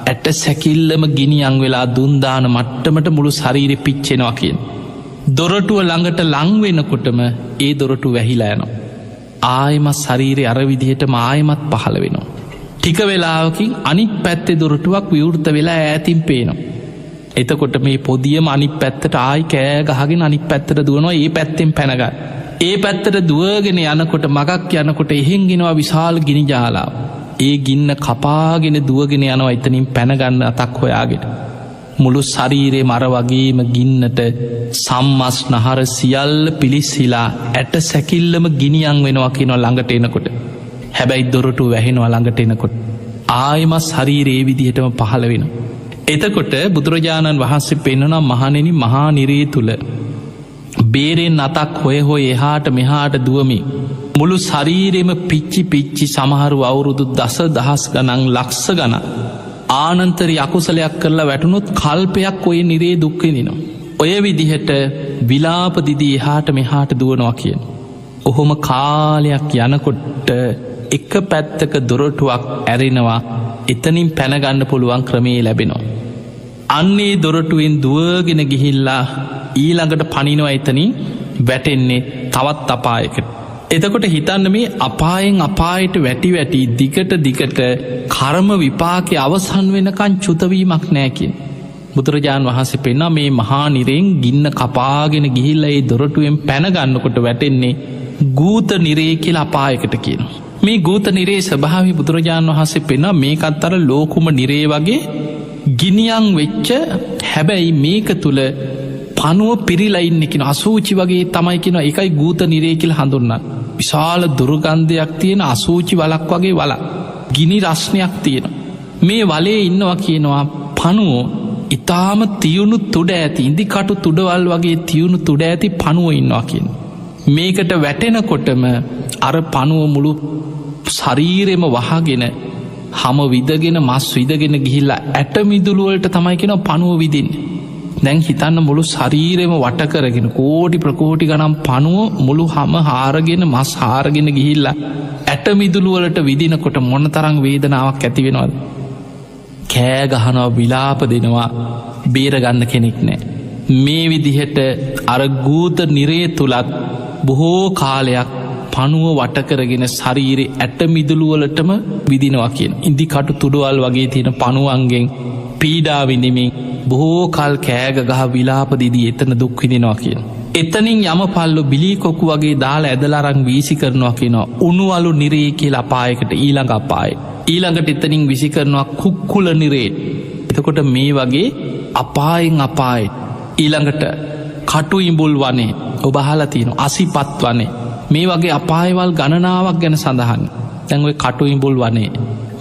ඇට සැකිල්ලම ගිනියම් වෙලා දුන් දාන මට්ටමට මුළු ශරීරෙ පිච්චෙනවා කියන. දොරටුව ළඟට ලං වෙනකොටම ඒ දොරටුව වැහිලා යනවා. ආයෙමත් ශරීරේ අර විදිහටම ආයෙමත් පහළ වෙනවා. ටික වෙලාවකින් අනිත් පැත්තේ දොරටුවක් විවෘත වෙලා ඈතින් පේනවා. එතකොට මේ පොදියම අනිත් පැත්තට ආයි කෑ ගහගෙන අනිත් පැත්තට දුවනවා. ඒ පැත්තෙන් පැනගන්න. ඒ පැත්තට දුවගෙන යනකොට මගක් යනකොට එහෙන් එනවා විශාල ගිනි ජාලාව. ඒ ගින්න කපාගෙන දුවගෙන යනවා එතනින් පැනගන්න අතක් හොයාගෙන. මුළු ශරීරේම අර වගේම ගින්නට සම්මස් නහර සියල්ල පිලිස්සිලා ඇට සැකිල්ලම ගිනියම් වෙනවා කියනවා ළඟට එනකොට. හැබැයි දොරටු වැහෙනවා ළඟට එනකොට. ආයෙමත් ශරීරේ ඒ විදිහටම පහළ වෙනවා. එතකොට බුදුරජාණන් වහන්සේ පෙන්වනවා, මහණෙනි මහා නිරේ තුල බේරෙන් අතක් හොය හොය එහාට මෙහාට දුවමින් මුළු ශරීරෙම පිච්චි පිච්චි සමහරු අවුරුදු දස දහස් ගණන් ලක්ෂ ගණන් ආනන්තරි අකුසලයක් කරලා වැටුණොත් කල්පයක් ඔය නිරේ දුක් විඳිනවා. ඔය විදිහට විලාප දිදී එහාට මෙහාට දුවනවා කියන. ඔහොම කාලයක් යනකොට එක පැත්තක දොරටුවක් ඇරෙනවා. එතනින් පැන ගන්න පුළුවන් ක්‍රමේ ලැබෙනවා. අන්නේ දොරටුවෙන් දුවගෙන ගිහිල්ලා ඊළඟට පනිනවා. එතනින් වැටෙන්නේ තවත් අපායකට. එතකොට හිතන්න මේ අපායෙන් අපායට වැටි වැටි දිගට දිගට කර්ම විපාකේ අවසන් වෙනකන් චුතවීමක් නෑ කියන. බුදුරජාන් වහන්සේ පෙන්නා මේ මහා නිරෙන් ගින්න කපාගෙන ගිහිල්ලා ඒ දොරටුවෙන් පැන ගන්නකොට වැටෙන්නේ ගූත නිරේ කියලා අපායකට කියනවා. මේ ගූත නිරේ ස්වභාවය බුදුරජාන් වහන්සේ පෙන්නා මේකත් අර ලෝකුම නිරේ වගේ ගිනියන් වෙච්ච, හැබැයි මේක තුල පණුව පිරීලා ඉන්නේ කියන අසූචි වගේ තමයි කියනවා. ඒකයි ගූත නිරේ කියලා හඳුන්වන්නේ. විශාල දුර්ගන්ධයක් තියෙන අසූචි වලක් වගේ වලක්. ගිනි රස්නයක් තියෙනවා. මේ වලේ ඉන්නවා කියනවා පණුව ඉතාම තියුණු තුඩ ඇති, ඉඳි කටු තුඩවල් වගේ තියුණු තුඩ ඇති පණුව ඉන්නවා කියනවා. මේකට වැටෙනකොටම අර පණුව මුළු ශරීරෙම වහගෙන හම විදගෙන මස් විදගෙන ගිහිල්ලා ඇට මිදුළු වලට තමයි කියනවා පණුව විදින්නේ. දැන් හිතන්න මුළු ශරීරෙම වට කරගෙන කෝටි ප්‍රකෝටි ගණන් පණුව මුළු හම හාරගෙන මස් හාරගෙන ගිහිල්ලා ඇට මිදුළු වලට විදිනකොට මොන තරම් වේදනාවක් ඇති වෙනවද? කෑ ගහනවා, විලාප දෙනවා, බේර ගන්න කෙනෙක් නෑ. මේ විදිහට අර ගූත නිරේ තුලත් බොහෝ කාලයක් පණුව වට කරගෙන ශරීරේ ඇට මිදුළු වලටම විදිනවා කියන. ඉඳි කටු තුඩුවල් වගේ තියෙන පණුවන්ගෙන් පීඩා විඳිමින් බොහෝ කල් කෑග ගහ විලාප දිදී එතන දුක් විඳිනවා කියන. එතනින් යමපල්ලෝ බිලී කොකු වගේ දාලා ඇදලා අරන් වීසි කරනවා කියනවා. උණු අලු නිරේ කියලා අපායකට, ඊළඟ අපාය. ඊළඟට එතනින් විසි කරනවා කුක්කුල නිරේ. එතකොට මේ වගේ අපායෙන් අපාය. ඊළඟට කටු ඉඹුල් වනේ ඔබ අහලා තියෙනවා, අසිපත් වනේ. මේ වගේ අපායවල් ගණනාවක් ගැන සඳහන්. දැන් ඔය කටු ඉඹුල් වනේ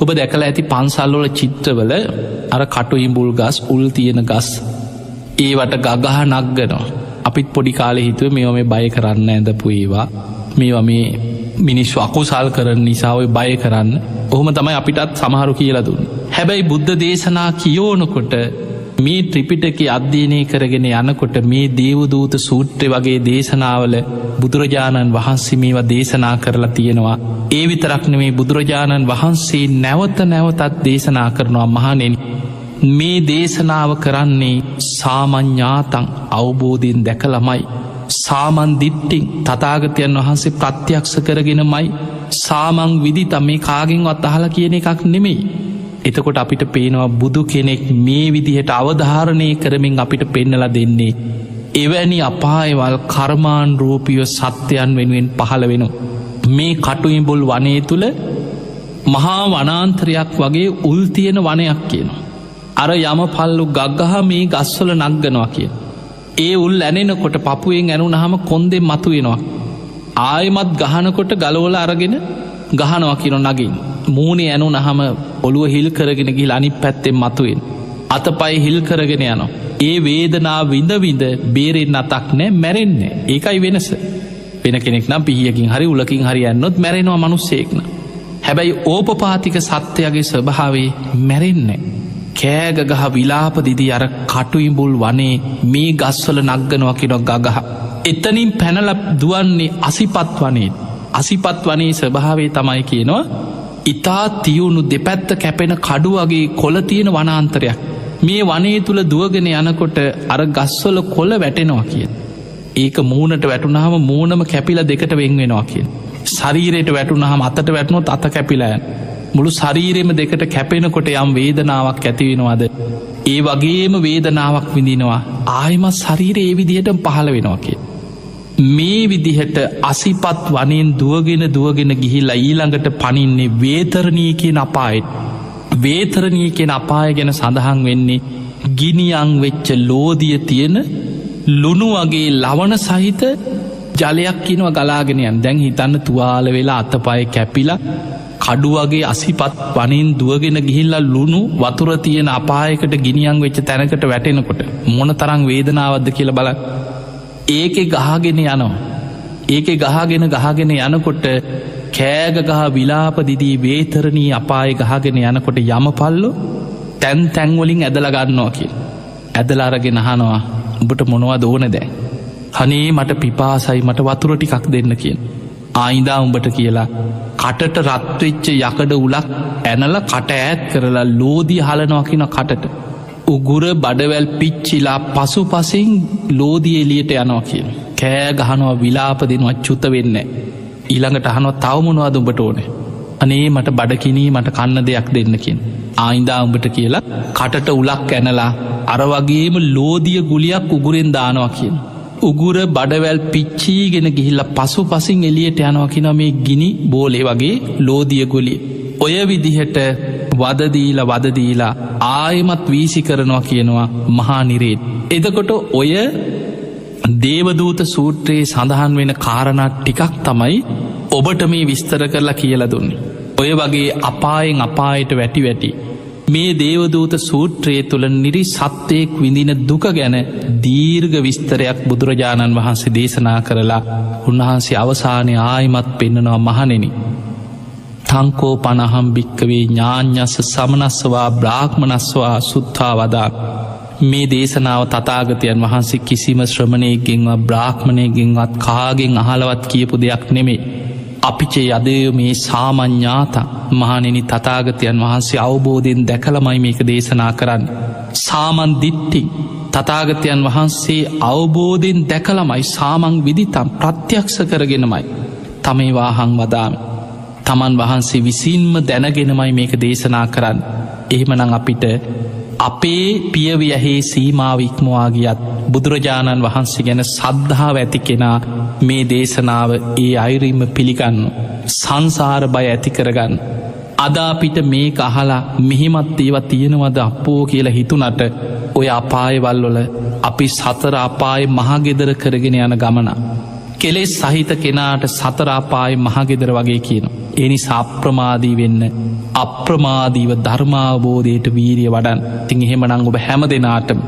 ඔබ දැකලා ඇති පන්සල් වල චිත්‍රවල අර කටු ඉඹුල් ගස්, උල් තියෙන ගස්, ඒවට ගගහ නග්ගනවා. අපිත් පොඩි කාලේ හිතුවේ මේවා මේ බය කරන්න ඇඳපු ඒවා, මේවා මේ මිනිස්සු අකුසල් කරන නිසා ඔය බය කරන්න. ඔහොම තමයි අපිටත් සමහරු කියලා දුන්නේ. හැබැයි බුද්ධ දේශනා කියවනකොට මේ ත්‍රිපිටකය අධ්‍යයනය කරගෙන යනකොට මේ දේවදූත සූත්‍රය වගේ දේශනාවල බුදුරජාණන් වහන්සේ මේවා දේශනා කරලා තියෙනවා. ඒ විතරක් නෙමෙයි, බුදුරජාණන් වහන්සේ නැවත නැවතත් දේශනා කරනවා, මහණෙනි මේ දේශනාව කරන්නේ සාමඤ්ඤාතං අවබෝධයෙන් දැකලමයි, සාමන් දිට්ඨින් තථාගතයන් වහන්සේ ප්‍රත්‍යක්ෂ කරගෙනමයි, සාමං විදිතම් මේ කාගෙන්වත් අහලා කියන එකක් නෙමෙයි. එතකොට අපිට පේනවා බුදු කෙනෙක් මේ විදිහට අවධාරණය කරමින් අපිට පෙන්නලා දෙන්නේ එවැනි අපායවල් කර්මානුරූපීව සත්‍යයන් වෙනුවෙන් පහළ වෙනවා. මේ කටු ඉඹුල් වනයේ තුල මහා වනාන්තරයක් වගේ උල් තියෙන වනයක් කියනවා. අර යමපල්ලු ගග්ගහ මේ ගස්වල නග්ගනවා කියන. ඒ උල් ඇනෙනකොට පපුවෙන් ඇනුනහම කොන්දෙන් මතු වෙනවා. ආයෙමත් ගහනකොට ගලවලා අරගෙන ගහනවා කියන නගින්. මූණේ ඇනුනහම ඔළුව හිල් කරගෙන ගිහිල්ලා අනිත් පැත්තෙන් මතුවෙන. අතපය හිල් කරගෙන යනවා. ඒ වේදනාව විඳ විඳ බේරෙන්න අතක් නෑ, මැරෙන්නේ. ඒකයි වෙනස. වෙන කෙනෙක් නම් පිහියකින් හරි උලකින් හරි යන්නොත් මැරෙනවා මිනිස්සෙක් නම්. හැබැයි ඕපපාතික සත්‍යයේ ස්වභාවය මැරෙන්නේ. කෑග ගහ විලාප දිදී අර කටු ඉඹුල් වනේ මේ ගස්වල නග්ගනවා කියන ගගහ. එතනින් පැනලා දුවන්නේ අසිපත් වනේ. අසිපත් වනේ ස්වභාවය තමයි කියනවා ඉතා තියුණු දෙපැත්ත කැපෙන කඩු වගේ කොළ තියෙන වනාන්තරයක්. මේ වනයේ තුල දුවගෙන යනකොට අර ගස්වල කොළ වැටෙනවා කියන. ඒක මූණට වැටුනහම මූණම කැපිලා දෙකට වෙන් වෙනවා කියන. ශරීරයට වැටුනහම අතට වැටුනොත් අත කැපිලා යනවා. මුළු ශරීරෙම දෙකට කැපෙනකොට යම් වේදනාවක් ඇති වෙනවද, ඒ වගේම වේදනාවක් විඳිනවා. ආයෙමත් ශරීරය ඒ විදිහටම පහළ වෙනවා කියන. මේ විදිහට අසිපත් වනයෙන් දුවගෙන දුවගෙන ගිහිල්ලා ඊළඟට පනින්නේ වේතරණී කියන අපායට. වේතරණී කියන අපාය ගැන සඳහන් වෙන්නේ ගිනියන් වෙච්ච ලෝදිය තියෙන ලුණු වගේ ලවණ සහිත ජලයක් කියනවා ගලාගෙන යන. දැන් හිතන්න තුවාල වෙලා අතපය කැපිලා කඩු වගේ අසිපත් වනෙන් දුවගෙන ගිහිල්ලා ලුණු වතුර තියෙන අපායකට ගිනියන් වෙච්ච තැනකට වැටෙනකොට මොන තරම් වේදනාවක්ද කියලා බලන්න. ඒකේ ගහගෙන යනවා. ඒකේ ගහගෙන ගහගෙන යනකොට කෑග ගහ විලාප දිදී වේතරණී අපායේ ගහගෙන යනකොට යමපල්ලෝ තැන් තැන් වලින් ඇදලා ගන්නවා කියලා. ඇදලා අරගෙන අහනවා උඹට මොනවද ඕන දැන්? අනේ මට පිපාසයි, මට වතුර ටිකක් දෙන්න කියන. ආයිදා උඹට කියලා කටට රත් වෙච්ච යකඩ උලක් ඇනලා කට ඈත් කරලා ලෝදිය හලනවා කියන කටට. උගුර බඩවැල් පිච්චිලා පසුපසින් ලෝදිය එළියට යනවා කියන. කෑ ගහනවා, විලාප දෙනවා, චුත වෙන්නේ. ඊළඟට අහනවා තව මොනවද උඹට ඕනේ? අනේ මට බඩකිනී, මට කන්න දෙයක් දෙන්න කියන. ආයිදා උඹට කියලා කටට උලක් ඇනලා අර වගේම ලෝදිය ගුලියක් උගුරෙන් දානවා කියන. උගුර බඩවැල් පිච්චීගෙන ගිහිල්ලා පසුපසින් එළියට යනවා කියනවා මේ ගිනි බෝලේ වගේ ලෝදිය ගුලිය. ඔය විදිහට වද දීලා වද දීලා ආයෙමත් වීසි කරනවා කියනවා මහා නිරේත්. එතකොට ඔය දේවදූත සූත්‍රයේ සඳහන් වෙන කාරණා ටිකක් තමයි ඔබට මේ විස්තර කරලා කියලා දුන්නේ. ඔය වගේ අපායෙන් අපායට වැටි වැටි මේ දේවදූත සූත්‍රයේ තුල නිරි සත්වයෙක් විඳින දුක ගැන දීර්ඝ විස්තරයක් බුදුරජාණන් වහන්සේ දේශනා කරලා උන්වහන්සේ අවසානයේ ආයිමත් පෙන්නනවා, මහණෙනි, තංකෝ පනහම් භික්කවේ ඥාඤ්ඤස්ස සමනස්සවා බ්‍රාහ්මනස්වා සුත්තා වදා. මේ දේශනාව තථාගතයන් වහන්සේ කිසිම ශ්‍රමණයෙක්ගෙන්වත් බ්‍රාහ්මණයෙක්ගෙන්වත් කාගෙන් අහලවත් කියපු දෙයක් නෙමෙයි. අපිචේ යදේය මේ සාමඤ්ඤාත, මහණෙනි, තථාගතයන් වහන්සේ අවබෝධයෙන් දැකලමයි මේක දේශනා කරන්නේ. සාමන් දිට්ඨි, තථාගතයන් වහන්සේ අවබෝධයෙන් දැකලමයි, සාමං විදිතම්, ප්‍රත්‍යක්ෂ කරගෙනමයි තමේ වාහං වදාමි. තමන් වහන්සේ විසින්ම දැනගෙනමයි මේක දේශනා කරන්නේ. එහෙමනම් අපිට අපේ පියවියහේ සීමාව ඉක්මවා ගියත් බුදුරජාණන් වහන්සේ ගැන සද්ධාව ඇති කෙනා මේ දේශනාව ඒ අයුරින්ම පිළිගන්න, සංසාර බය ඇති කරගන්න. අද අපිට මේක අහලා මෙහෙමත් ඒවා තියෙනවද අප්පෝ කියලා හිතුණට ඔය අපායවල් වල අපි සතර අපාය මහගෙදර කරගෙන යන ගමන. කෙලෙස් සහිත කෙනාට සතර අපාය මහගෙදර වගේ කියනවා. ඒ නිසා අප්‍රමාදී වෙන්න, අප්‍රමාදීව ධර්මාවබෝධයට වීරිය වඩන්. ඉතින් එහෙමනම් ඔබ හැම දෙනාටම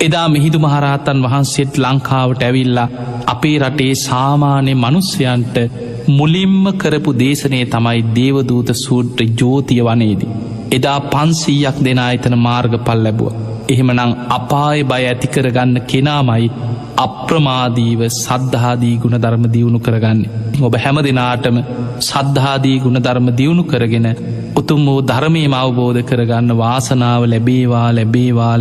එදා මිහිඳු මහරහතන් වහන්සේත් ලංකාවට ඇවිල්ලා අපේ රටේ සාමාන්‍ය මිනිස්යන්ට මුලින්ම කරපු දේශනය තමයි දේවදූත සූත්‍ර ජෝතිය වනයේදී. එදා 500ක් දෙනා එතන මාර්ගඵල ලැබුවා. එහෙමනම් අපාය බය ඇති කරගන්න කෙනාමයි අප්‍රමාදීව සද්ධාදී ගුණධර්ම දියුණු කරගන්නේ. ඔබ හැම දෙනාටම සද්ධාදී ගුණධර්ම දියුණු කරගෙන උතුම් වූ ධර්මයම අවබෝධ කරගන්න වාසනාව ලැබේවා, ලැබේවා.